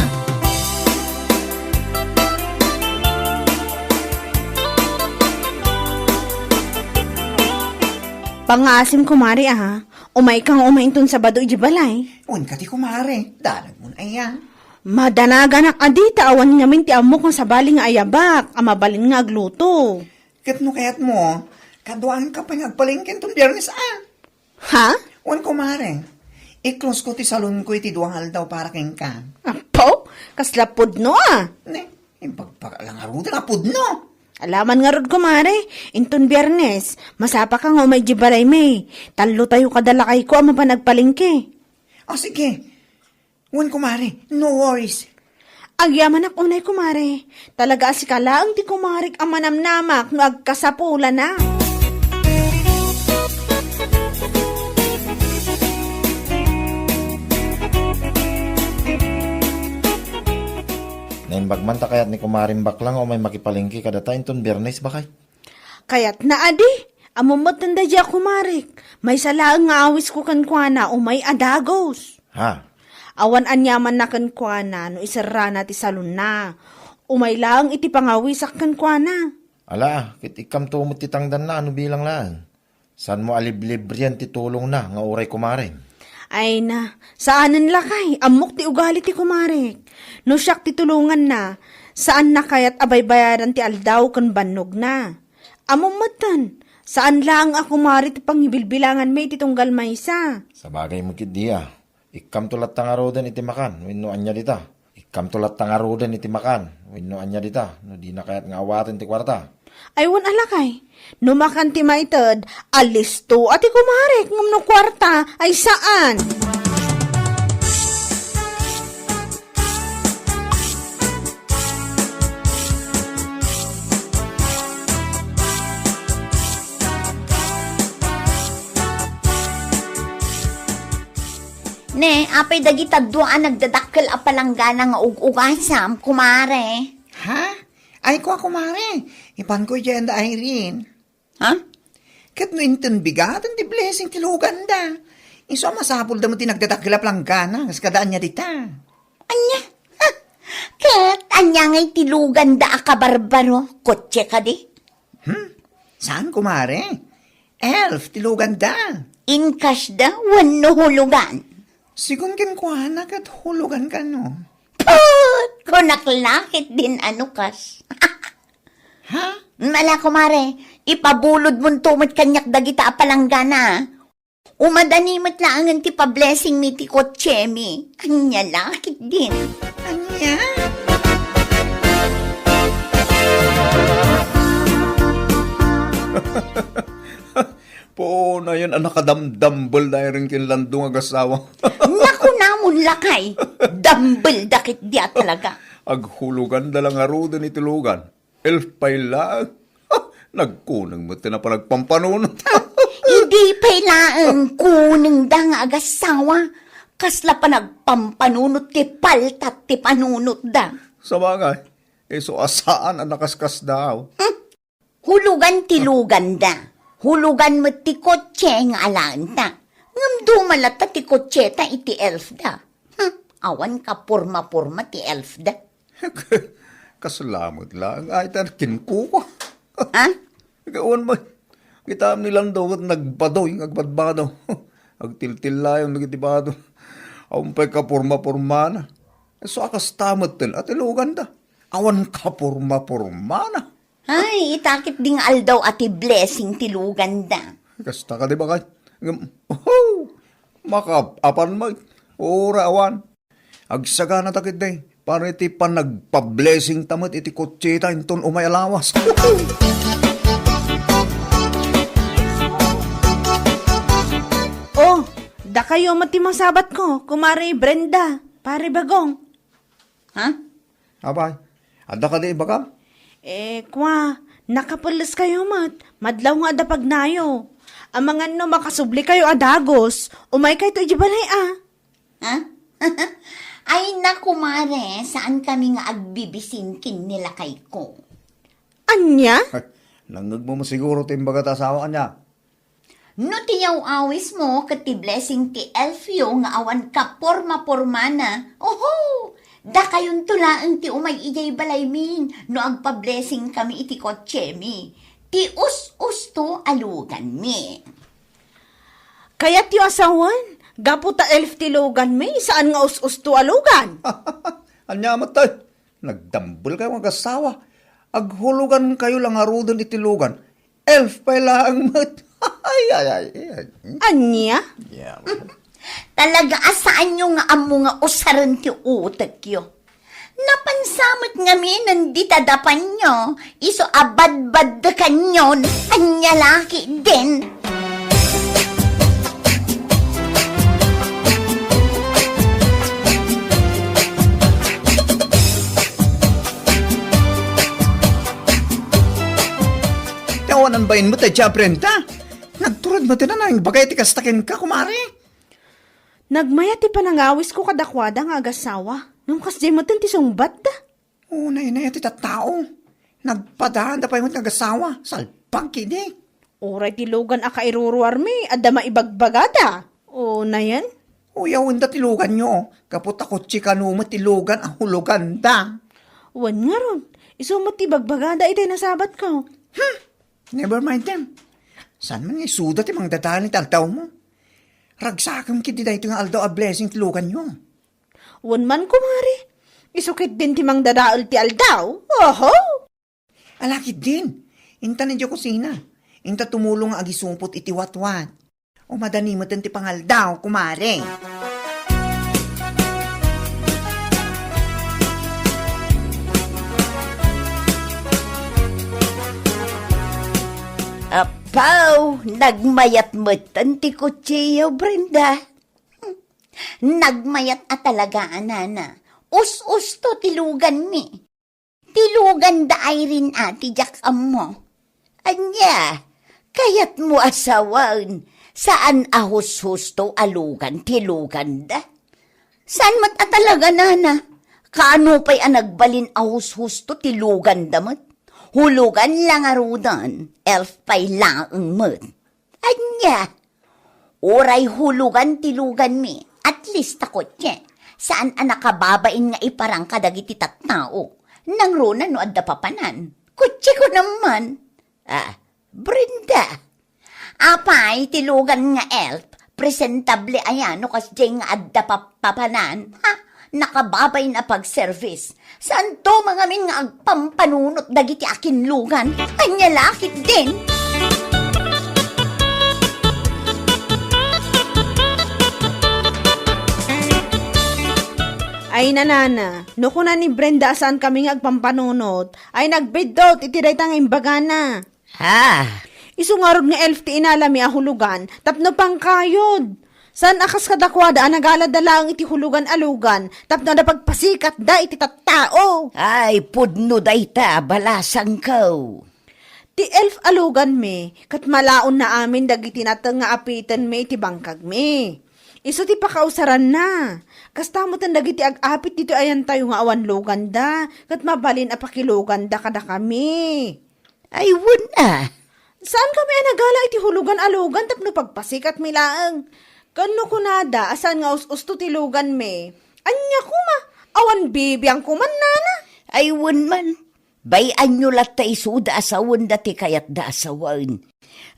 Pangngaasim, kumare, a. Umayka nga umay inton Sabado idiay balay. Wen kadi, kumare, danagmon aya. Madanaganak a dita awan ngamin ti ammok nga sabali nga ayabak a mabalin nga agluto. Ket no kayatmo, kaduaanka pay nga agpalengke inton Biyernes a. Ha? Wen, kumare. I-close ko ti salonko iti dua nga aldaw para kenka. Apo, kasla pudno a. Ne, impagpakala ngaruden a pudno. Alaman ngarud, kumare, inton Biyernes, masapaka nga umay idiay balaymi. Tallotayo kada lakayko a mapan agpalengke. O, sige. Wen, kumare, no worries. Agyamanak unay, kumare. Talaga a sika laeng ti kumarek a manamnamak no agkasapulana. Imbag man ta kayat ni Kumaring Bakla nga umay makipalengke kadata inton Biyernes, bakay? Kayatna adi. Ammom metten daydiay a kumarek. Maysa laeng nga awisko kenkuana, umay a dagos. Ha? Awan aniamanna kenkuana no iserrana ti salonna. Umay laeng iti pangawisak kenkuana. Ala, ket ikkamto met ti tangdanna no bilang laeng. Saanmo a liblibrian ti tulongna nga uray kumarem? Ay na, saanen lakay, ammok ti ugali ti kumarek. No siak ti tulonganna, saanna kayat a baybayadan ti aldaw ken bannogna. Ammom metten, saan laeng a kumare ti pangibilbilanganmi iti tunggal maysa. Sabagay met ketdi a. Ikkamto latta ngaruden iti makan wenno ania dita. Ikkamto latta ngaruden iti makan wenno ania dita no dina kayat nga awaten ti kuarta. Ay wen a lakay, no makan ti maited, alisto a ti kumarek ngem no kuarta ay saan. Ne, apay dagita dua a nagdadakkel a palanggana nga ug-ugasam, kumare? Ha? Ay, kua, kumare. Ipanko idiay anda Irene. Ha? Ket no inton bigaten ti blessing ti luganda. Isu a masapulda met ti nagdadakkel a palanggana, kas kada ania dita. Ania? Ha? Ket ania ngay ti luganda a kabarbaro? Kotse kadi? Hmm? Saan, kumare? Elf ti luganda. In cash da wenno hulugan? Sigun kenkuana ket hulugan kano. Put! Kunak la ketdin a no cash. Ha? Mala, kumare, ipabulodmonto met kaniak dagita a palanggana. Umadani met laengen ti pablessingmi ti kotsemi. Ania la ketdin? Ania? Puonayen a nakadamdambel da iren ken Lando nga agasawa. Nakunamon lakay, dambel da ketdi a talaga. Aghuloganda la ngaruden iti lugan. Elf pay laeng. Nagkuneng met ti panagpampanunot. Idi pay laeng kunengda nga agasawa, kasla panagpampanunot ti paltat ti panunotda. Sabagay, isu a saan a nakaskasdaaw. Hmm. Hulugan ti luganda. Hulugan met ti kotse nga alaenta. Ngem duma latta ti kotseta iti elfda. Hmm, awan kaporma-porma ti elfda. Kasla met laeng ay ta kinkuko. Ha? Awan met. Kita ni Lando ket nagbadoy nga agbadbado. Agtiltillayon dagiti bado. Awan pay kaporma-pormana. So, a kasta metten a ti luganda. Awan kaporma-pormana. Ay, ita ketdi nga aldaw a ti blessing ti luganda. Kasta kadi, bakay? Ngem, oho! Makaap-apan met. Uray awan. Agsagana ta ketdi. Para iti panagpa-blessing ta met iti kotseta inton umay a lawas. Oh, dakayo met ti masabatko, Kumare Brenda, Pare Bagong. Ha? Apay, adda kadi ibagam? Eh, kua, nakapelles kayo met. Madlaw nga adda pagnayo. Amangan no makasubli kayo a dagos, umay kayto iti balay a. Ha? Ay na, kumare, saan kami nga agbibisin ken ni lakayko. Ania? Nangngegmo mo siguro ti imbaga ta asawa, ania? No ti yaw-awismo ket ti blessing ti elfyo nga awan kaporma-pormana, oho! Dakayonto laeng ti umay idiay balaymi no agpa-blessing kami iti kotsemi. Ti us-usto a luganmi. Kayatyo a sawen, gapu ta elf ti luganmi, saan nga us-usto a lugan? Ania met, tay? Nagdambel kayo nga agasawa. Aghulugan kayo la ngaruden iti lugan. Elf pay laeng met. Ay, ay, ay, ay. Ania? Yeah. Talaga a saanyo nga ammo nga usaren ti utekyo. Napansa met ngamin dita dapanyo, isu a badbaddekanyon, ania la ketdin. Ti awanan bain met a Brenda. Nagturod met ti nanang bagay ti kasta kenka, kumare. Nagmayat ti panangawisko kadakuada nga agasawa. Ngem kasdiay met ti sungbatda. Unay na ti tattao. Nagpadada pay met nga agasawa. Salbag idi. Uray ti lugan a kairuruarmi, adda maibagbagada. O, nayen? Uyawenda ti luganyo, gapu ta kutsi kano met ti lugan a huloganda. Wen ngarud, isu met ti ibagbagada itay nasabatko. Hmm, never mind them. Saan man nga isuda ti mangdadael iti aldawmo? Ragsakem ketdi daytoy nga aldaw a blessing ti luganyo. Wen man, kumare, isu ketdin ti mangdadael ti aldaw. Oho! Ala ketdin, intan idiay kusina. Inta tumulong nga agisupot iti watwat. O madani met ti pangaldaw, kumare. Apaw, nagmayat met ti kutsiyo, Brenda. Nagmayat a talaga, a nana. Us-usto ti luganmi. Ti luganda, Irene, a, ti diak ammo. Ania, kayatmo a sawen, saan a hushusto a lugan ti luganda? Saan met a talaga, nana? Kaano pay a nagbalin a hushusto ti luganda met? Hulugan la ngaruden, elf pay laeng met. Ania? Uray hulugan ti luganmi, at least ta kutsi. Saan a nakababain nga iparang kadagiti tattao. Nangruna no adda papanan. Kutsiko naman. Ah, Brenda. Apay ti lugan nga elf? Presentable aya no kasdiay nga adda pap-, papanan? Ha? Nakababain a pagservice. Saanto mangamin nga agpampanunot dagiti akinlugan? Ania la ketdin? Ay, nanana, no kuna ni Brenda a saan kami nga agpampanunot, ay nagbiddut iti dayta nga imbagana. Ha? Isu ngarud nga elf ti inalami a hulugan tapno pangkayod. Saan a kas kadakuada a nagala da laeng iti hulugan a lugan tapno adda pagpasikatda iti tattao. Ay, pudno dayta, balasangko. Ti elf a luganmi, ket malaonna amin dagiti nateng nga apitenmi iti bangkagmi. Isu ti pakausaranna. Kasta metten dagiti ag-apit ditoy ayantayo nga awan luganda, ket mabalin a pakiluganda kadakami. Ay, wen a. Saan kami a nagala iti hulugan a lugan tapno pagpasikatmi laeng. Ken no kunada a saan nga us-usto ti luganmi, ania koma? Awan bibiang koma, nana? Ay, wen man. Bay-anyo latta isuda a sawenda ti kayatda a sawen.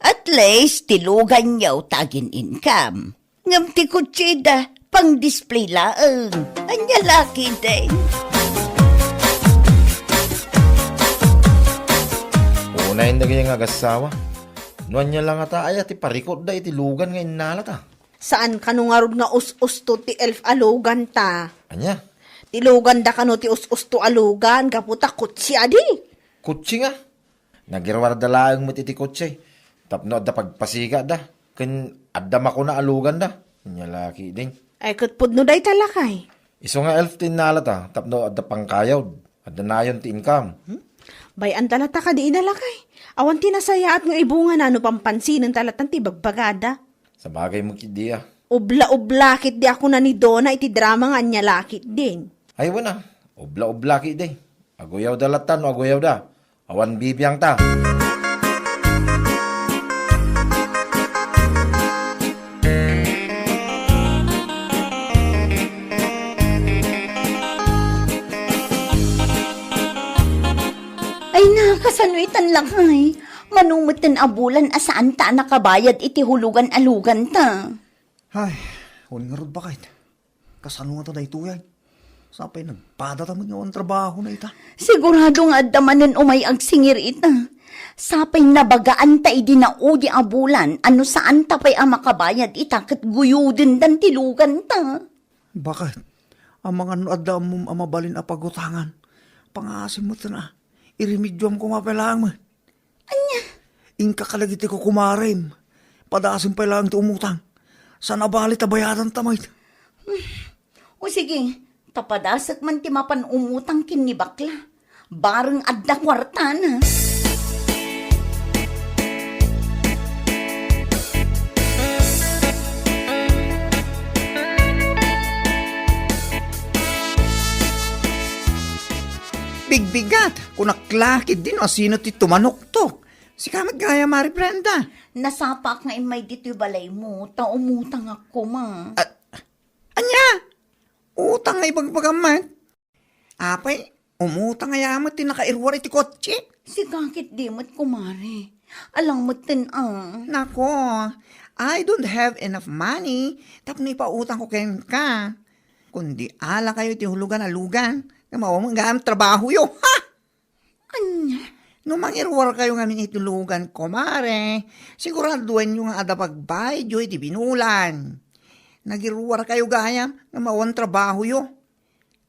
At least, ti luganyo ta agin-income. Ngem ti kutsida, pang-display laeng. Ania la ketdin? Unay dagiti nga agassawa. No ania la ngata aya ti parikutda iti lugan nga innalata? Saan kano ngarud nga us-usto ti elf a luganta? Ania? Ti luganda kano ti us-usto a lugan, gapu ta kutsi adi. Kutsi nga? Nagiruarda laeng met iti kutsi tapno adda pagpasikatda, ken adda makuna a luganda. Ania la ketdin? Ay, ket pudno dayta, lakay. Isu nga elf ti innalata tapno adda pangkayod, adda nayon ti income. Hmm? Bay-anta latta kadi ida, lakay. Awan ti nasayaat nga ibungana no pampansinenta latta ti bagbagada. Sabagay met ketdi a. Ubla-ubla ketdi a kuna ni Dona iti drama nga ania la ketdin. Ay, wen a. Ubla-ubla ketdi. Aguyawda latta no aguyawda. Awan bibiangta. Ay na, kasano itan, lakay? Mano metten a bulan a saanta a nakabayad iti hulugan a luganta? Ay, wen ngarud, baket. Kasano ngata daytoy ay? Sapay nagpadata met nga awan trabahona ita. Sigurado nga adda manen umay agsingir ita. Sapay nabagaanta idi naudi a bulan a no saanta pay a makabayad ita ket guyudendan ti luganta. Baket, amangan no adda ammom a mabalin a pagutangan. Pangaasim met a. Iremedioam koma pay laeng met. Ania? Inka kadagiti kukumarem. Padasem pay laeng ti umutang. Saan a bali ta bayadanta met. O sige, ta padasek man ti mapan umutang ken ni bakla. Bareng adda kuartana. Pigat, kunak la ketdi no asino ti tumanuktok. Sika met gayam, Mari Brenda. Nasapaak nga immay ditoy balaymo, ta umutangak koma. Ah, ania? Utang nga ibagbagam met? Apay, umutang aya met ti nakairuar iti kotse? Sika ketdi met, kumare. Alang metten a. Nako, I don't have enough money tapno ipautangko kenka. Kundi ala kayo iti hulugan a lugan, nga maawat gayam trabahoyo. Ha? Ania? No mangiruar kayo ngamin iti lugan, kumare, siguraduenyo nga adda pagbayadyo iti binulan. Nagiruar kayo gayam nga maawat trabahoyo.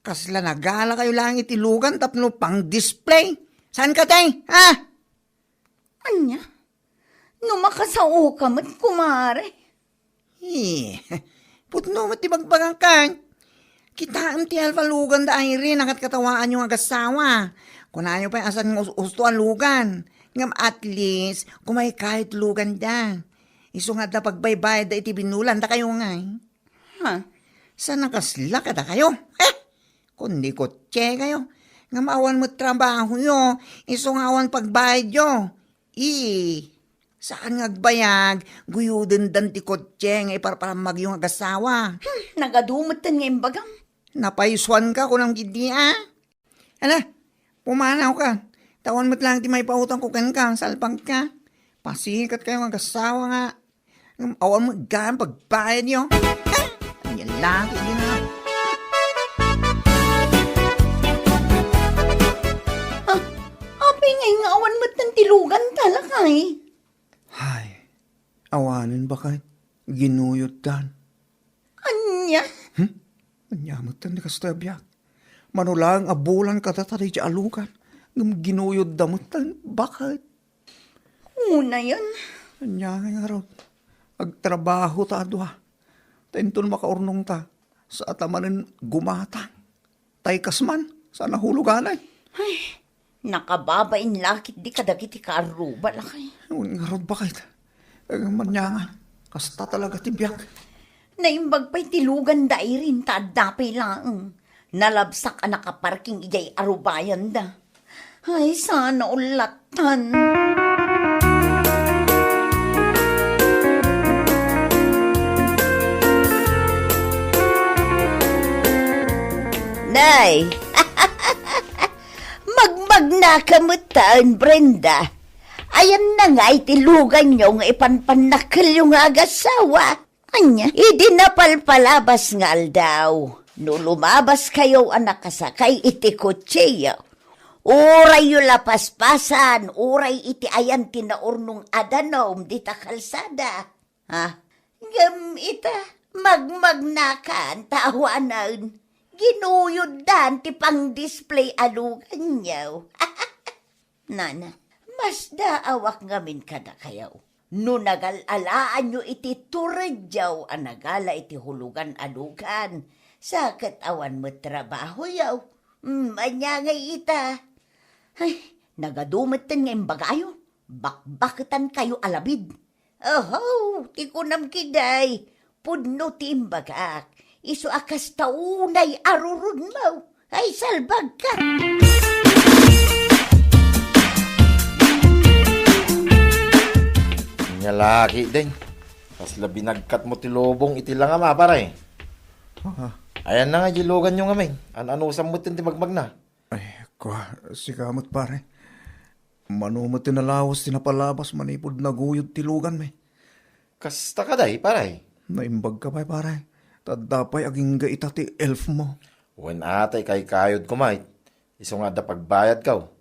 Kasla nagala kayo laeng iti lugan tapno pang-display. Saan ka, tay? Ha? Ania? No makasaoka met, kumare. Eh, pudno met ti bagbagangkan. Kitaem ti alfa lugan da Irene a ket katawaanyo nga agassawa. Kunayo pay a saan nga us-usto a lugan. Ngem at least, kumaykayod lugan da. Isu nga adda pagbaybayad da iti binulan da kayo ngay. Ha? Saan a kasla kadakayo? Eh! Kundi kotse kayo. Nga maawan met trabahoyo, isu nga awan pagbayadyo. Ii, saan nga agbayag, guyodendan ti kotse nga iparparammagyo nga agasawa. Hmm, nagadu metten nga imbagam. Napaysuanka, kunam gidi, a? Ala, pumanawka. Ta awan met lang ti maipautangko kenka, salpagka. Pasikat kayo nga agasawa nga. Ngem awan met gayam pagbayadyo. Ania lagi dina. Ah, apay ngay nga awan metten ti lugan ta, lakay? Hay, awanen baket, ginuyoddan. Ania? Hmm? Ania metten ti kastoy a biag? Mano laeng a bulan kadata daydiay a lugan, ngem ginuyodda metten, baket? Unayen. Ania ngay ngarud? Agtrabaho ta a dua. Ta inton makaurnong ta, saan ta manen gumatang. Tay kas man, saan a huluganay. Ay, nakababain la ketdi kadagiti kaarruba, lakay. Wen ngarud, baket? Ania nga, kasta talaga ti biag. Naimbag pay ti lugan da Irene ta adda pay laeng. Nalabsak a nakaparking idiay arubayanda. Ay, saan a ullatan. Nay, magmagnaka metten, Brenda. Ayanna ngay ti luganyo nga ipanpannakkelyo nga agasawa? Ania? Idi napalpalabas nga aldaw, no lumabaskayo a nakasakay iti kotsiyo, urayyo la paspasan, uray iti ayan ti naurnong a danum dita kalsada. Ha? Ngem ita, magmagnakan ta awanen, ginuyoddan ti pang-display a luganyo. Nana, masdaawak ngamin kadakayo. No nagal-alaanyo iti turedyo a nagala iti hulugan a lugan, sa ket awan met trabahoyo. Mm, ania ngay ita? Ay, nagadu metten nga imbagayo. Bakbaketankayo a labid. Oho, ti kunam ketdi, pudno ti imbagak. Isu a kasta unay a rurudmo. Ay, salbagka! Ania la ketdin. Kasla binagkatmo ti lubong iti langam, a, pare. Ah. Ayanna nga di luganyo ngamin. An-anusam metten ti magmagna. Ay, kua, sika met, pare. Mano met ti nalawas ti napalabas manipud naguyod ti luganmi. Kasta kadi, pare? Naimbagka pay, pare. Ta adda pay agingga ita ti elf mo. Wen a, ta ikaykayod koma, isu nga adda pagbayadko.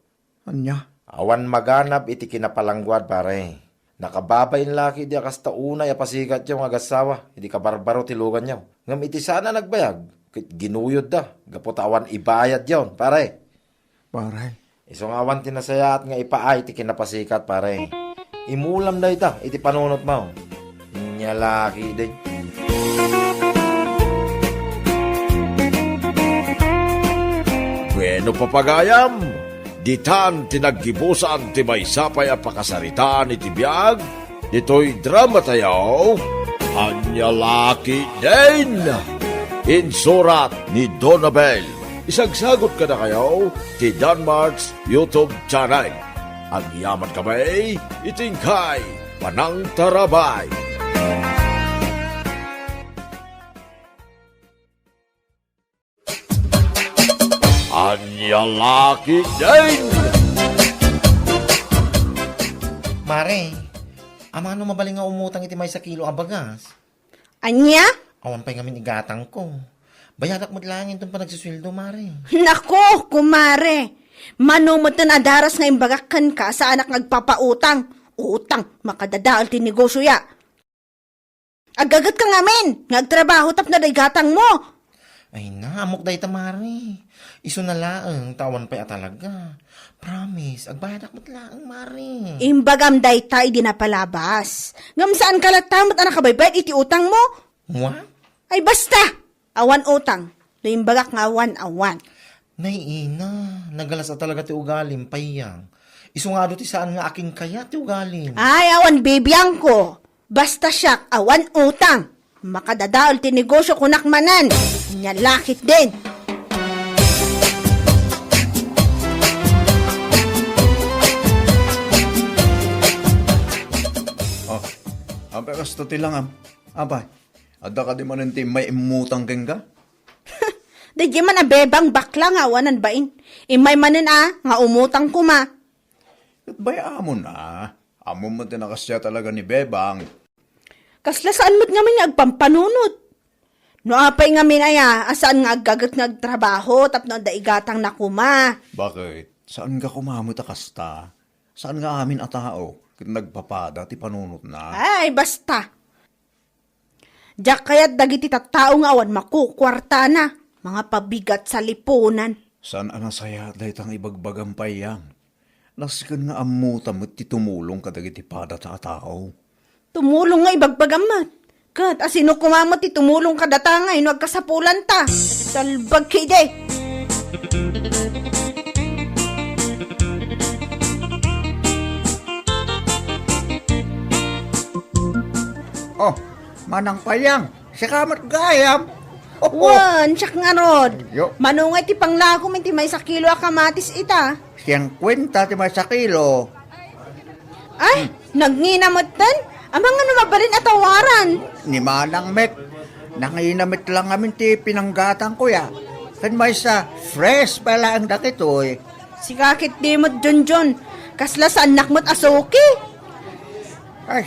Ania? Awan maganab iti kinapalangguad, pare. Nakababain la ketdi a kasta unay a pasikatyo nga agassawa idi kabarbaro ti luganyo. Ngem iti saan a nagbayag, ket ginuyodda gapu ta awan ibayadyon, pare. Pare. Isu nga awan ti nasayaat nga ipaay ti kinapasikat, pare. Imulam dayta iti panunotmo. Ania la ketdin. Bueno, papagayam, ditan ti naggibusan ti maysa pay a pakasaritaan iti biag, ditoy dramatayo, Ania la ketdin. Insurat ni Donabel Isagsagut kadakayo ti Danmart's YouTube channel. Agyaman kami iti inkay panangtarabay. Ania la ketdin? Mare, amangan no mabalin nga umutang iti maysa kilo a bagas? Ania? Awan pay ngamin igatangko. Bayadak met laeng inton panagsusueldo, mare. Nako, kumare! Mano metten a daras nga imbagak kenka, saanak nga agpapautang. Utang, makadadael ti negosioya. Aggagetka ngamin nga agtrabaho tapno adda igatangmo. Ay na, ammok dayta, mare. Isuna laeng, ta awan pay a talaga. Promise, agbayadak met laeng, mare. Imbagam dayta idi napalabas. Ngem saanka latta met a nakabaybayag iti utangmo? Wa? Ay, basta! Awan utang. No imbagak nga awan, awan. Nay, ina, nagalas a talaga ti ugalim, Payang. Isu nga adu ti saan nga akin kaya ti ugalim. Ay, awan bibiangko. Basta siak, awan utang. Makadadael ti negosio kunak manen. Ania la ketdin. Oh, apay kasta ti langam? Apay, adda kadi manen ti immay immutang kenka? Daydiay man a Bebang bakla nga awanan bain. Immay manen a, nga umutang koma. Ket bay-amon a. Ammom met ti nakasia talaga ni Bebang. Kasla saan met ngamin nga agpampanunot. No apay ngamin aya, a saan nga aggaget nga agtrabaho tapno adda igatangna koma. Bakit? Saan ka koma met a kasta? Saan nga amin a tao ket nagpapada ti panunotna? Ay, basta. Diak kayat dagiti tattao nga awan makukuartana, mga pabigat salipunan. Saan a nasayaat dayta nga ibagbagam, Payang? Nasken nga ammota met ti tumulong kadagiti padata a tao. Tumulong nga ibagbagam met. Ket asino koma met ti tumulong kadata nga no agkasapulanta? Salbag kidi! Oh, Manang Payang, sika met gayam. Wen, siak ngarud. Yo. Mano ngay ti panglakom iti maysa kilo a kamatis ita? Singkuenta ti maysa kilo. Ay, hmm, nagngina metten? Amangan no mabalin a tawaran. Ni Manang met, nangina met lang amin ti pinanggatangko ya. Ken maysa, fresh pay laeng dagitoy. Sika ketdi met, Junjun. Kasla saannak met a suki. Ay,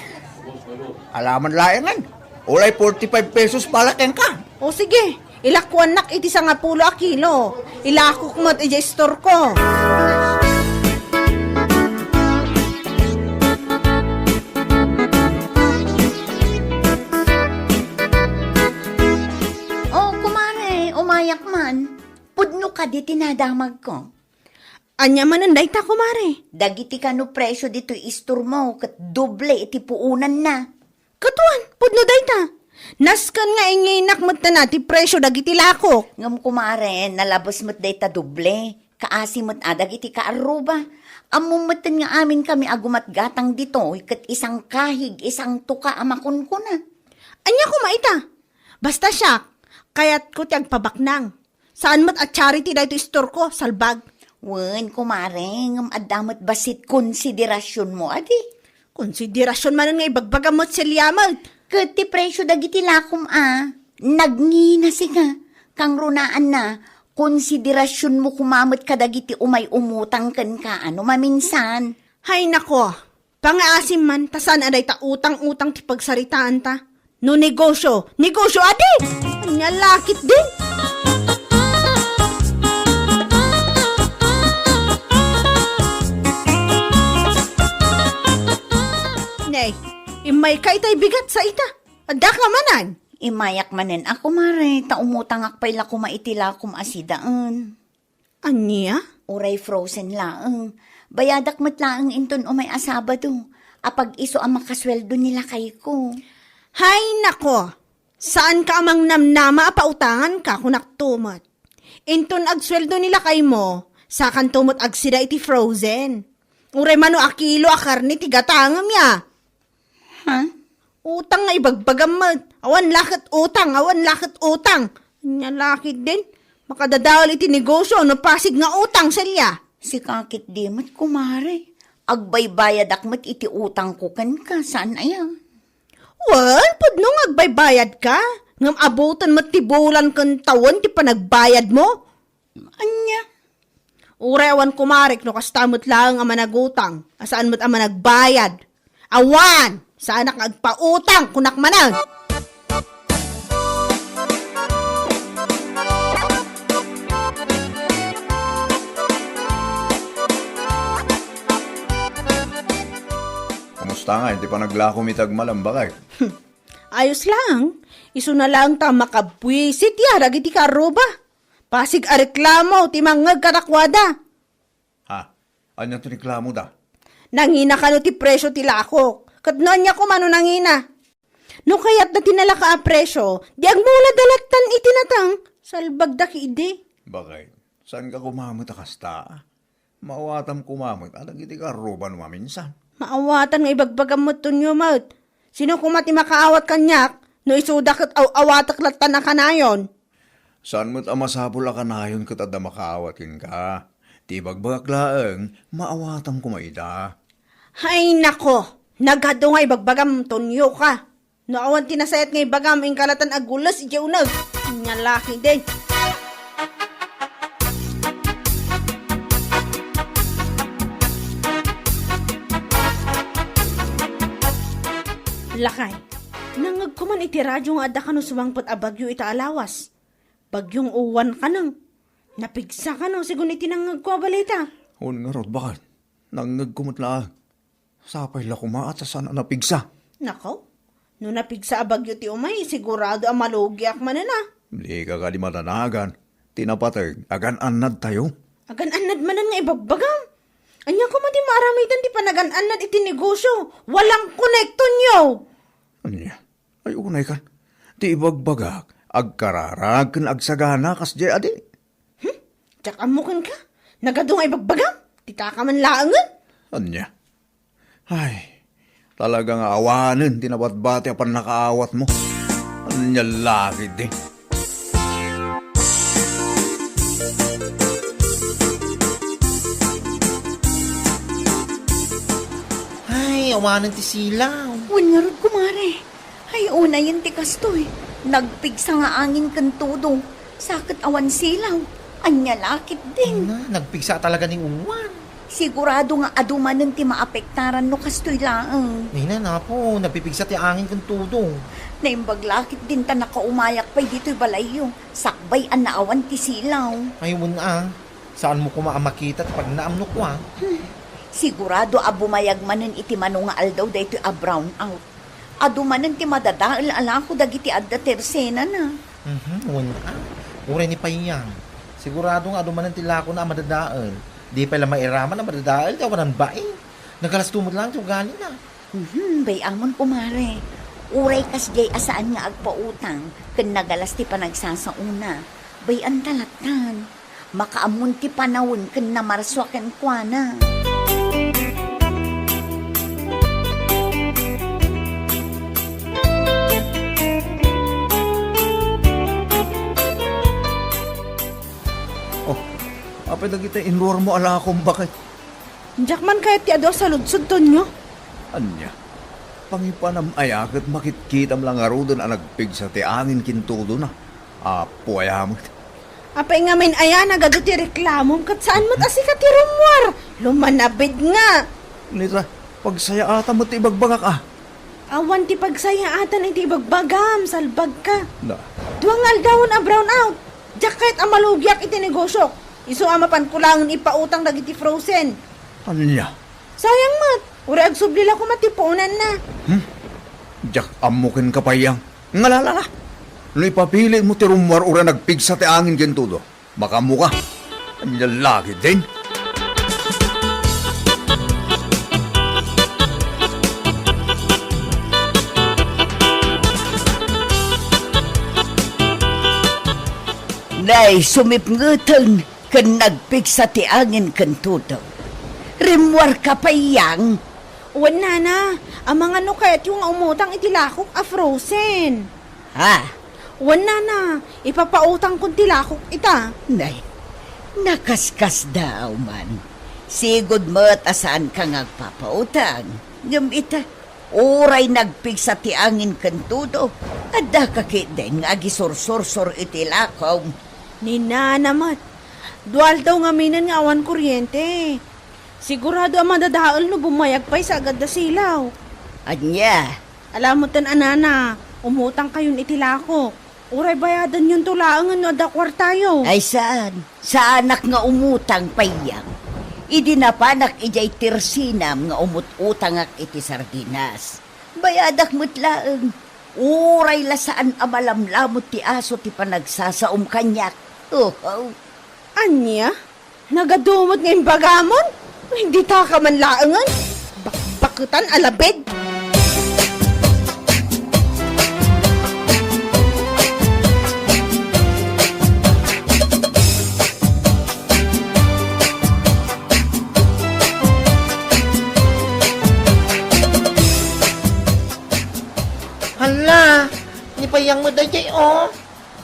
alaman laengen. Ulay forty-five pesos pala kenka. O sige, ilakuannak iti sangapulo a kilo. Ilakok met iti istorko. O, kumare, umayak man. Pudno kadi ti nadamagko. Ania manen dayta, kumare? Dagiti kano presio ditoy istormo ket doble iti puonanna. Ket wen, pudno dayta. Nasken nga inginak metten a ti presio dagiti lakok. Ngem kumare, nalabes met dayta doble. Kaasi met a dagiti kaarruba. Ammom metten nga amin kami a gumatgatang ditoy ket isangkahig, isangtuka a makunkuna. Ania koma ita? Basta siak, kayatko ti agpabaknang. Saan met a charity daytoy istorko, salbag. Wen, kumare, ngem adda met bassit konsiderasionmo, adi? Konsiderasion manen nga ibagbagam met, Celia met. Ket ti presio dagiti lakom a, nagngina sika, kangrunaanna, konsiderasionmo koma met kadagiti umay umutang kenka a no maminsan. Hay nako, pangaasim man, ta saan a dayta utang-utang ti pagsaritaanta. No negosio, negosio adi! Ania la ketdin? Nay, immayka itay bigat sa ita. Addaka manen? Immayak manen a, kumare, ta umutangak pay la koma iti lakom a sidaen. Ania? Uray frozen laeng. Bayadak met laeng inton umay a Sabado. Apag-isu a makasueldo ni lakayko. Hay nako! Saanka a mangnamnama a pautanganka, kunakto met. Inton agsueldo ni lakaymo, sakanto met agsida iti frozen. Uray mano a kilo a karne ti gatangem ya. Ha? Utang nga ibagbagam met. Awan la ket utang, awan la ket utang. Ania la ketdin? Makadadael iti negosyo no pasig nga utang, Celia. Sika ketdi met, kumare. Agbaybayadak met iti utangko kenka, saan aya? Wen, pudno nga agbaybayadka. Ngem abuton met ti bulan ken tawen ti panagbayadmo. Ania? Uray awan kumarek no kasta met laeng a managutang, a saan met a managbayad. Awan! Saanak nga agpautang, kunak manen! Kumusta nga iti panaglakom iti agmalem, baket? Ayos laeng. Isuna laeng ta makabwisit ya dagiti karruba. Pasig a reklamo ti mangngeg kadakuada. Ha? Ania ti reklamoda? Nangina kano ti presio ti lakok. Ket no ania koma no nangina? No kayatda ti nalaka a presio, di agmulada lattan iti natang. Salbagda ketdi. Baket, saan ka koma met a kasta? Maawatam koma met a dagiti karruba no maminsan. Maawatan nga ibagbagam met, Tonyo, met. Sino koma ti makaawat kaniak no isuda ket aw-awatek lattan a kanayon? Saan met a masapul a kanayon ket adda makaawat kenka. Ti ibagbagak laeng, maawatam koma ida. Hay nako, nagadu nga ibagbagam, Tonyo ka. No awan ti nasayaat nga ibagam, inka lattan a gules idiay uneg. Ania la ketdi. Lakay, nangngegko man iti radio nga adda kano sumangpet a bagyo ita a lawas. Bagyong Uwan kano. Napigsa kano, segun iti nangngegko a balita. Wen ngarud, baket. Nangngegko met laeng. Sapay la koma ta saan a napigsa. Nako, no napigsa a bagyo ti umay, sigurado a malugiak manen a. Dika kadi madanagan. Ti napateg, agan-annadtayo. Agan-annad manen nga ibagbagam. Ania koma ti maaramidan ti panagan-annad iti negosyo? Walang konektonyo! Ania? Ay, unay kan. Ti ibagbagak, agkararag ken agsagana kasdiay a di. Hmm? Diak ammo kenka? Nagadu nga ibagbagam? Ti taka man laengen? Ania? Ay, talaga nga awanen ti nabatbati a pannakaawatmo. Ania la ketdi? Ay, awanen ti silaw. Wen ngarud, kumare. Ay, unayen ti kastoy. Nagpigsa nga angin ken tudo. Sa ket awan silaw. Ania la ketdin? Na, nagpigsa talaga ni Uwan. Sigurado nga adu manen ti maapektaran no kastoy laeng. Nina, napo, nagpipigsa ti angin ken tudo. Naimbag la ketdin ta nakaumayak pay ditoy balayyo. Sakbay a naawan ti silaw. Ay, wen a. Saanmo koma a makita ti pagnaam no kua? Hmm. Sigurado a bumayag manen iti mano nga aldaw daytoy a brownout. Adu manen ti madadael a lako dagiti adda tersenana. Mhm, wen a. Uray ni Payang. Sigurado nga adu manen ti lakona a madadael. Di pay la mairaman a madadael ti awanan bain. Nagalasto met laeng ti ugalina. Mhm, bay-amon, kumare. Uray kasdiay a saan nga agpautang, ken nagalas ti panagsasaona. Bay-anta lattan. Makaammon ti panawen ken namarsua kenkuana. Oh, apay dagiti inruarmo a lakom, baket? Diak man kayat ti adu a saludsod, Tonyo. Ania? Pangipanam aya ket makitkitam la ngaruden a nagpigsa ti angin ken tudona? Apo aya met. Apay ngamin aya nagadu ti reklamom ket saan met a sika ti rummuar? Lumanabid nga. Nita, pagsayaatam met ti ibagbagak a. Awan ti pagsayaatan iti ibagbagam, salbagka. Na. Dua nga aldawen a brownout. Diak kayat a malugiak iti negosiok. Isu a mapanko laengen ipautang dagiti frozen. Ania? Sayang met. Uray agsubli la koma ti puonanna. Hmm? Diak ammo kenka, Payang. Ngalala la. No ipapilitmo ti rummuar uray nagpigsa ti angin ken tudo, makaammoka. Ania la ketdin? Nay, sumipngeten ken nagpigsa ti angin ken tudo. Rimmuarka, Payang? Wen, Nana, amangan no kayatyo nga umutang iti lakok a frozen. Ha? Wen, nana, ipapautangkon ti lakok ita. Nay, nakaskasdaaw man. Sigud met a saanka nga agpapautang. Ngem ita, uray nagpigsa ti angin ken tudo, addaka ketdin nga agisursursor iti lakom. Ni nana met, dua aldaw ngaminen nga awan kuryente. Sigurado a madadael no bummayag pay sa agadda silaw. Ania? Ala metten a nana, umutangkayon iti lakok. Uray bayadanyonto laengen no adda kuartayo. Ay saan, saanak nga umutang, Payyang. Idi napanak idiay tersinam nga umut-utangak iti sardinas, bayadak met laeng. Uray la saan a malamlamut ti aso ti panagsasaom kaniak. Oho. Ania? Nagadu met nga imbagamon? Dita ka man laengen? Bakbaketan a labid! Hala, ni Payyang met daydiay, o.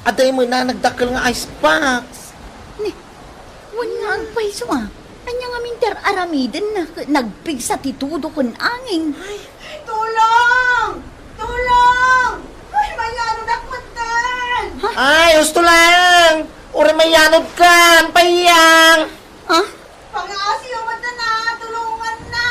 Adda imuna nagdakkel nga ice box. Ni, wen nga agpayso a. Ania ngamin ti ar-aramidenna ket nagpigsa ti tudo ken angin? Ay, tulong! Tulong! Ay, mayanodak metten! Ha? Ay, husto lang! Uray mayanodkan, Payyang! Ha? Pangaasiyo metten a, tulonganna!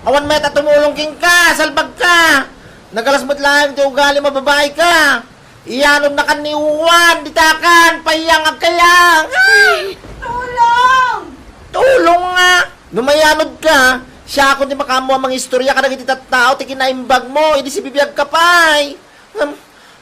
Awan met a tumulong kenka, salbagka! Nagalas met laeng ti ugalim a babaika! Iyanodnakan ni Juan, ditakan, Payyang, agkayang! Ay, tulong! Tulong nga! No mayanodka, siakon ti makaammo a mangistorya kadagiti tattao ti kinaimbagmo, idi sibibiagka pay. Ngem,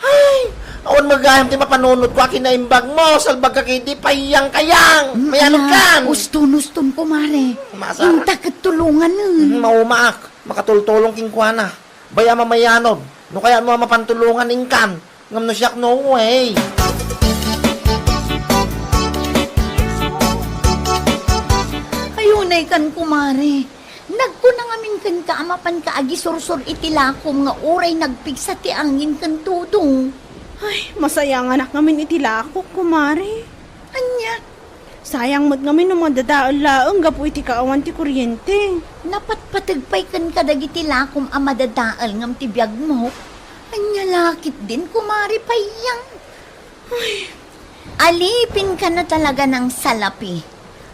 ay, awan met gayam ti mapanunotko a kinaimbagmo, salbagka ketdi, Payyang, kayang! Mm, mayanodkan! Ala, uston, uston, kumare. Masar- Inta ket tulonganen. Mm, maumaak. Makatultulong kenkuana. Bay-am a mayanod. No kayatmo a mapantulongan, inkan. Ngem no siak, no way. Ay, unaykan, kumare. Nagkuna ngamin kenka a mapanka agisursor iti lakom nga uray nagpigsa ti angin ken tudo. Ay, masayanganak ngamin iti lakok, kumare. Ania? Sayang met ngamin no madadael laeng gapu iti kaawan ti kuryente. Napatpateg pay kenka dagiti lakom a madadael ngem ti biagmo. Ania la ketdin, kumare Payyang? Ay. Alipinka na talaga nang salapi.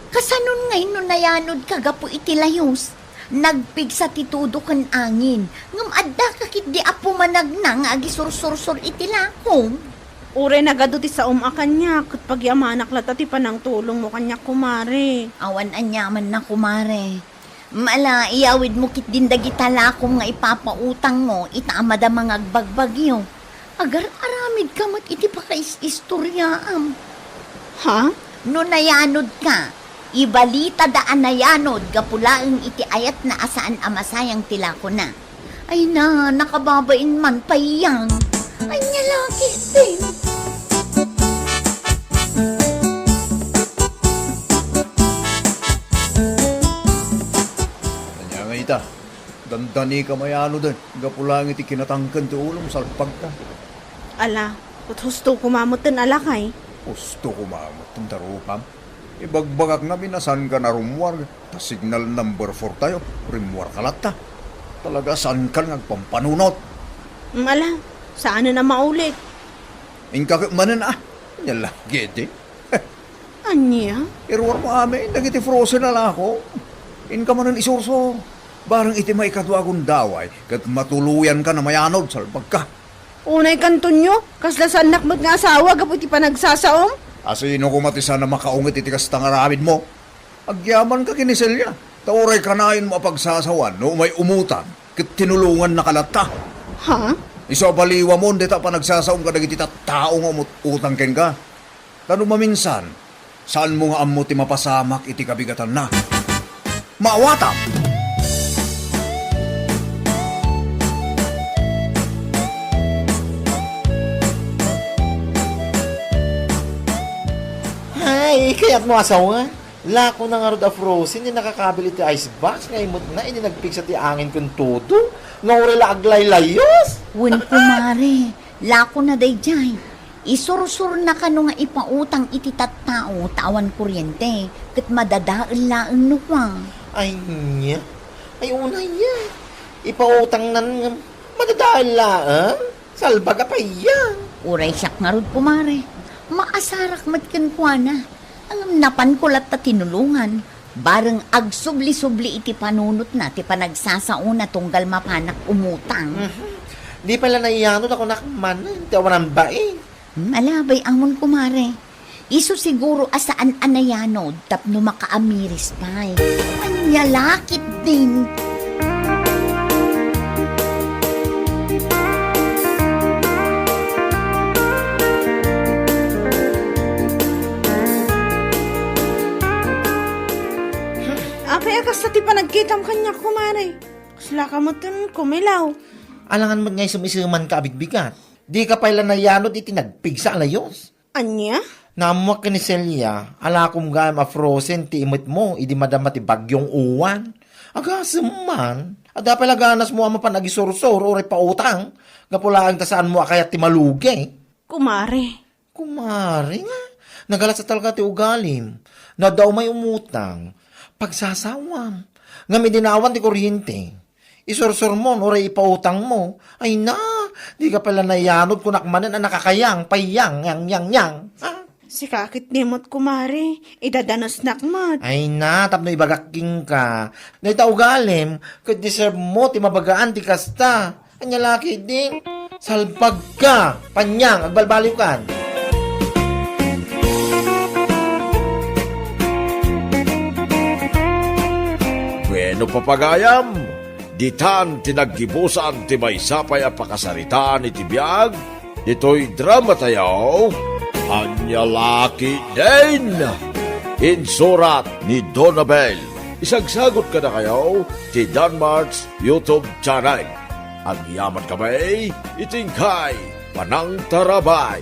Kasanon ngay no nayanodka gapu iti layus? Nagpigsa ti tudo ken angin, ngem addaka ketdi a pumanagna nga agisursursor iti lakom. Uray nagadu ti saom a kaniak, ket pagyamanak latta ti panangtulongmo kaniak, kumare. Awan aniamanna, kumare. Ala, iyawidmo ketdin dagita lakom nga ipapautangmo ita a madama nga agbagbagio. Agar-aramidka met iti pakais-istoriaam. Ha? No nayanodka, ibalitada a nayanod gapu laeng iti ayatna a saan a masayang ti lakona. Ay na, nakababain man, Payyang. Ania la ketdin? Ania ngay ita? Dandanika mayanoden, gapu laeng iti kinatangken ti ulom, salpagka. Ala, ket husto koma metten a lakay. Husto koma metten ta rupam. Ibagbagak ngamin a saankan a rummuar, ta signal number four tayo, rimmuarka latta. Talaga saankan nga agpampanunot. Mm, ala, saanen a maulit. Inka ket manen a. Ania la ketdi? Ania? Iruarmo amin dagiti frozen a lako. Inka manen isursor. Bareng iti maikadua a gundaway, ket matuloyanka a mayanod, salbagka. Unaykan, Tonyo, kasla saannak met nga asawa gapu iti panagsasaom? A sino koma ti saan a makaunget iti kasta nga aramidmo? Agyamanka ken ni Celia, ta uray kanayon mo a pagsasawan no umay umutang, ket tinulongannaka latta. Ha? Isu a baliwamon dayta a panagsasaom kadagiti tattao nga umut-utang kenka. Ta no maminsan, saanmo nga ammo ti mapasamak iti kabigatanna. Maawatam! Ay, kayatmo asawa? Lakona ngarud a frozen ti nakakabil iti ice box nga imutna idi nagpigsa ti angin ken tudo nga uray la aglaylayus. Wen, kumare, lakona daydiay. Isursurna kano nga ipautang iti tattao ta awan kuryente, ket madadael laeng no kua. Ay, nia? Ay, unay, ya. Ipautangnan nga madadael laeng? Salbag a payang. Uray siak ngarud, kumare. Maasarak met kenkuana. Ngem napanko latta tinulongan. Bareng agsubli-subli iti panunotna ti panagsasaona tunggal mapanak umutang. Mhm. Di pay la nayanod a kunak manen ti awanan bain. Hmm, ala, bay-amon, kumare. Isu siguro a saan a nayanod tapno makaamiris pay. Ania la ketdin? Apay a kasta ti panagkitam kaniak, kumare? Kasla ka metten kumilaw. Alangan met nga isem-isemanka a bigbigat. Dika pay la nayanod iti nagpigsa a layus. Ania? Naammoak ken ni Celia, alakom gayam a frozen ti imetmo idi madama ti Bagyong Uwan. Agasem man, adda pay la ganasmo a mapan agisursor uray pautang, gapu laeng ta saanmo a kayat ti malugi. Kumare. Kumare nga, nagalatsa talaga ti ugalim. No adda umay umutang, pagsasawam. Ngem idi naawan ti kuryente, isursurmon uray ipautangmo. Ay na, dika pay la nayanod kunak manen a nakakayang, payang, yang, yang, yang. Ha? Sika ketdi met, kumare, idadanesnak met. Ay na, tapno ibagak kenka. Dayta ugalim, ket deserve mo ti mabagaan ti kasta. Ania la ketdin? Salbagka! Panyang, agbalbaliwkan! Bueno, papagayam, ditan ti naggibusan ti maysa pay a pakasaritaan iti biag ditoy dramatayo, Ania la ketdin? Insurat ni Donabel. Isagsagut kadakayo ti Danmart's YouTube channel. Agyaman kami iti inkay panangtarabay.